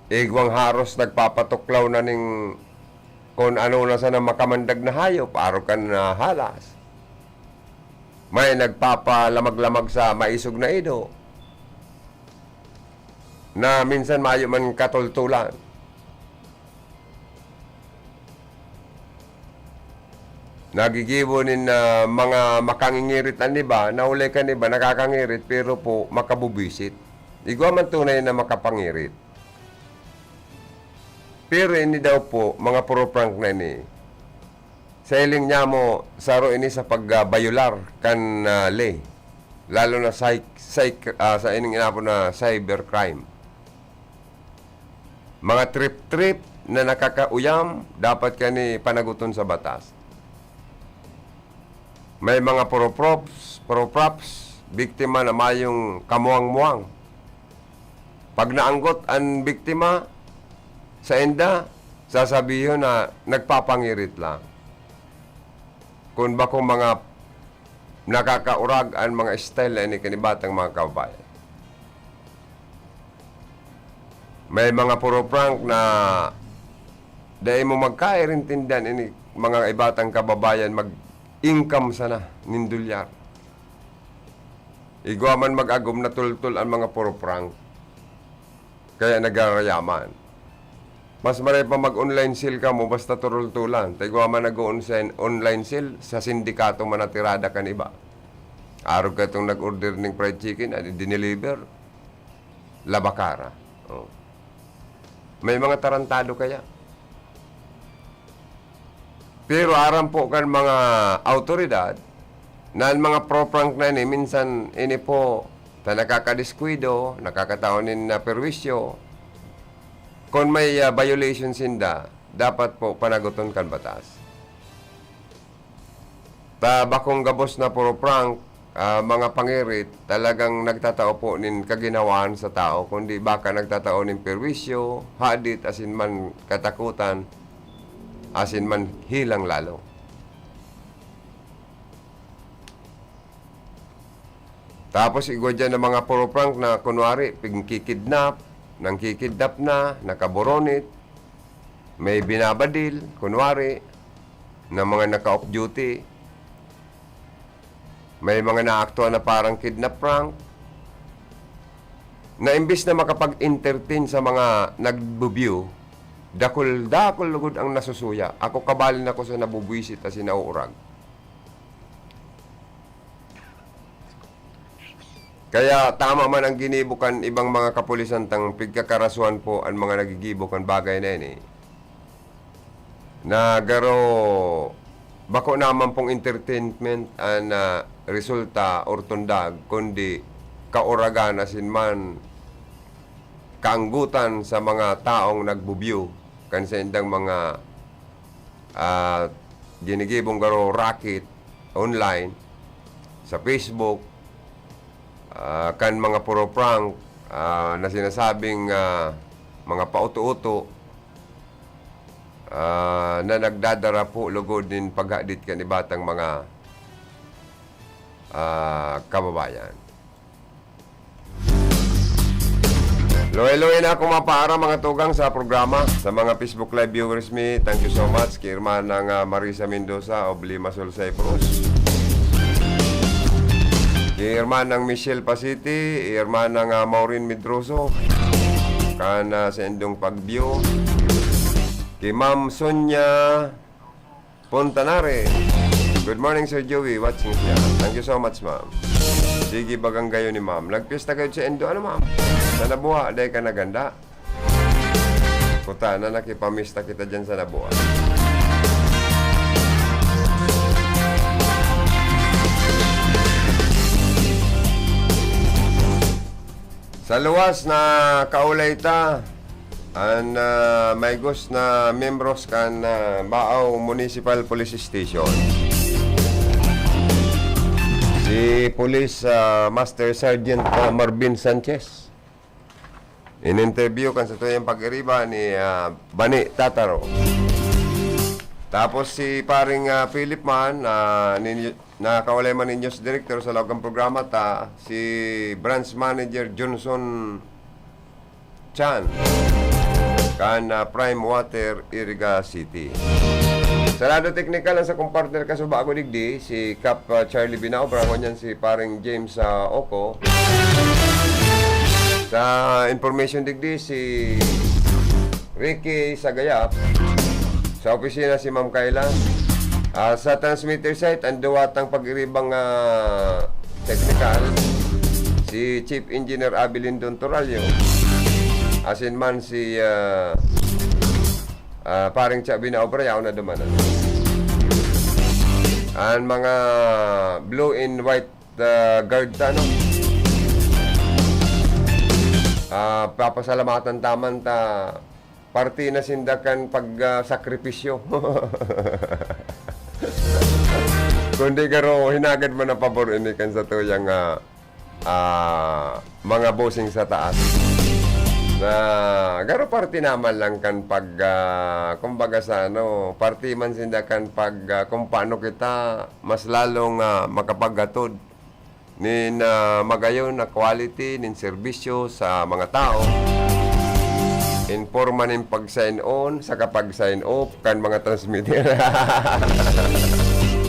Igwang haros nagpapatuklaw na ning kun ano na sana makamandag na hayop, arog kan, ah, halas. May nagpapalamag-lamag sa maisog na ido na minsan mayo man katultulan. Nagigibo nin, ah, mga makangingirit an iba, naulay kan iba nakakangirit, pero po makabubwisit. Igwa man tunay na makapangirit. Pero ini daw po, mga pro-prank na ini. Sa hiling niya mo, saro ini sa pagbayolar kan, ah, ley. Lalo na sa, sa, ah, sa ining inapod na cybercrime. Mga trip-trip na nakakauyam, dapat kani panaguton sa batas. May mga pro-props, pro-props, biktima na mayong kamuwang-muwang. Pag naanggot an biktima, sainda, sasabihon na nagpapangirit lang. Kun bakong mga nakakaurag an mga style na ini kan ibatang mga kababayan. May mga pro-prank na dai mo magkairintindihan ini mga ibatang kababayan mag-income sana nin dolyar. Igwa man mag-agom na tultol an mga pro-prank. Kaya nagarayaman. Mas maray pa mag-online sale kamo basta turultulan. Ta igwa man nag-o-online online sale, sa sindikato man natirada kan iba. Arog ka itong nag-order ning fried chicken, ah, dineliver. Labakara. Oh. May mga tarantado kaya. Pero aram po kan mga awtoridad na an mga pro-prank na ini, minsan ini po ta nakakadiskuido, nakakatao nin, ah, perwisyo, kun may, ah, violation sinda, dapat po panaguton kan batas. Ta bakong gabos na puro prank, ah, mga pangirit, talagang nagtatao po nin kaginhawaan sa tao, kundi baka nagtatao nin perwisyo, hadit, asin man katakutan, asin man hilang lalo. Tapos igwa diyan ang mga puro prank na kunwari, pigkikidnap, nangkikidnap na, nakaboronit, may binabadil, kunwari, na mga naka-off duty. May mga naaktuhan na parang kidnap prank, na imbis na makapag-entertain sa mga nagbo-view, dakul-dakul lugod ang nasusuya. Ako, kabali na ko sa nabubwisit asin nauurag. Kaya tama man ang ginibo kan ibang mga kapulisan, tang pigkakarasuhan po an mga nagigibo kan bagay na ini, na garo bako naman pong entertainment an, ah, resulta or tundag, kundi kauragan asin man kaanggotan sa mga taong nagbo-view kan saindang mga, ah, ginigibong garo racket online, sa Facebook, ah, kan mga puro prank, ah, na sinasabing, ah, mga pauto-uto, ah, na nagdadara po lugod nin paghadit kan iba tang mga, ah, kababayan. Luhay-luhay na akong mapaara, mga tugang, sa programa. Sa mga Facebook Live viewers mi, thank you so much. Ki Hermanang, ah, Marisa Mendoza of Limassol, Cyprus. Ki Hermanang Michelle Pasiti, Hermanang, ah, Maureen Medroso, kan, ah, sa indong pag-view. Ki Ma'am Sonia Puntanare. Good morning, Sir Joey. Watching siya. Thank you so much, ma'am. Sige, bagang gayo ni ma'am. Nagpista kayo sa Indo, ano, ma'am? Sa Nabuha, dahil ka naganda. Kuta na, nakipamista kita dyan sa Nabuha. Sa luwas na kaulay ta, an, ah, maigos na miyembros kan, ah, Baao Municipal Police Station, si Police, ah, Master Sergeant, ah, Marvin Sanchez. In-interview kan satuyang pag-iriba ni, ah, Bani Tataro. Tapos si paring, ah, Philip man, ah, ninyo, nakaulay man ni News Director sa laog kan programa ta, si Branch Manager Johnson Chan, kan, ah, Prime Water, Iriga City. Sa lado teknikal, ang sakong partner kasuba ko digdi, si Kap, ah, Charlie Binao, brangon niyan si paring James, ah, Oco. Sa information digdi, si Ricky Sagayap. Sa opisina, si Ma'am Kayla. Ah, sa transmitter site, ang duwatang pag-iribang, ah, teknikal, si Chief Engineer Abilindon Toralio. Asin man si, ah, ah, paring Chabi na Obrayao na dumanan. Ang mga blue and white, ah, guard ta, no? Ah, papasalamatan ta man ta, parte na sinda kan pag, ah, sakripisyo. Kundi garo, hinagad man na pabor ini kan satuyang, ah, ah, mga bossing sa taas. Na garo parte naman lang kan pag, ah, kumbaga sa ano, parte man sinda kan pag, ah, kung paano kita mas lalong, ah, makapaghatod nin, ah, magayon na quality nin serbisyo sa mga tao, in porma nin pag-sign on saka pag-sign off kan mga transmitter.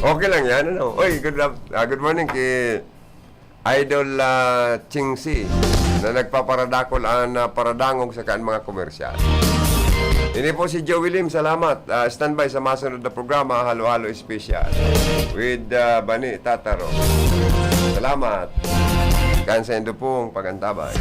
Okay lang yan, ano? Oy, good af-, ah, good morning ki Idol, ah, Ching C, na nagpaparadakol an, ah, paradangog saka an mga komersyal. Ini po si Joey Lim, salamat. Ah, standby sa masunod na programa, Halo-Halo Special with, ah, Bani Tataro. Salamat. Kan saindo pong pag-antabay.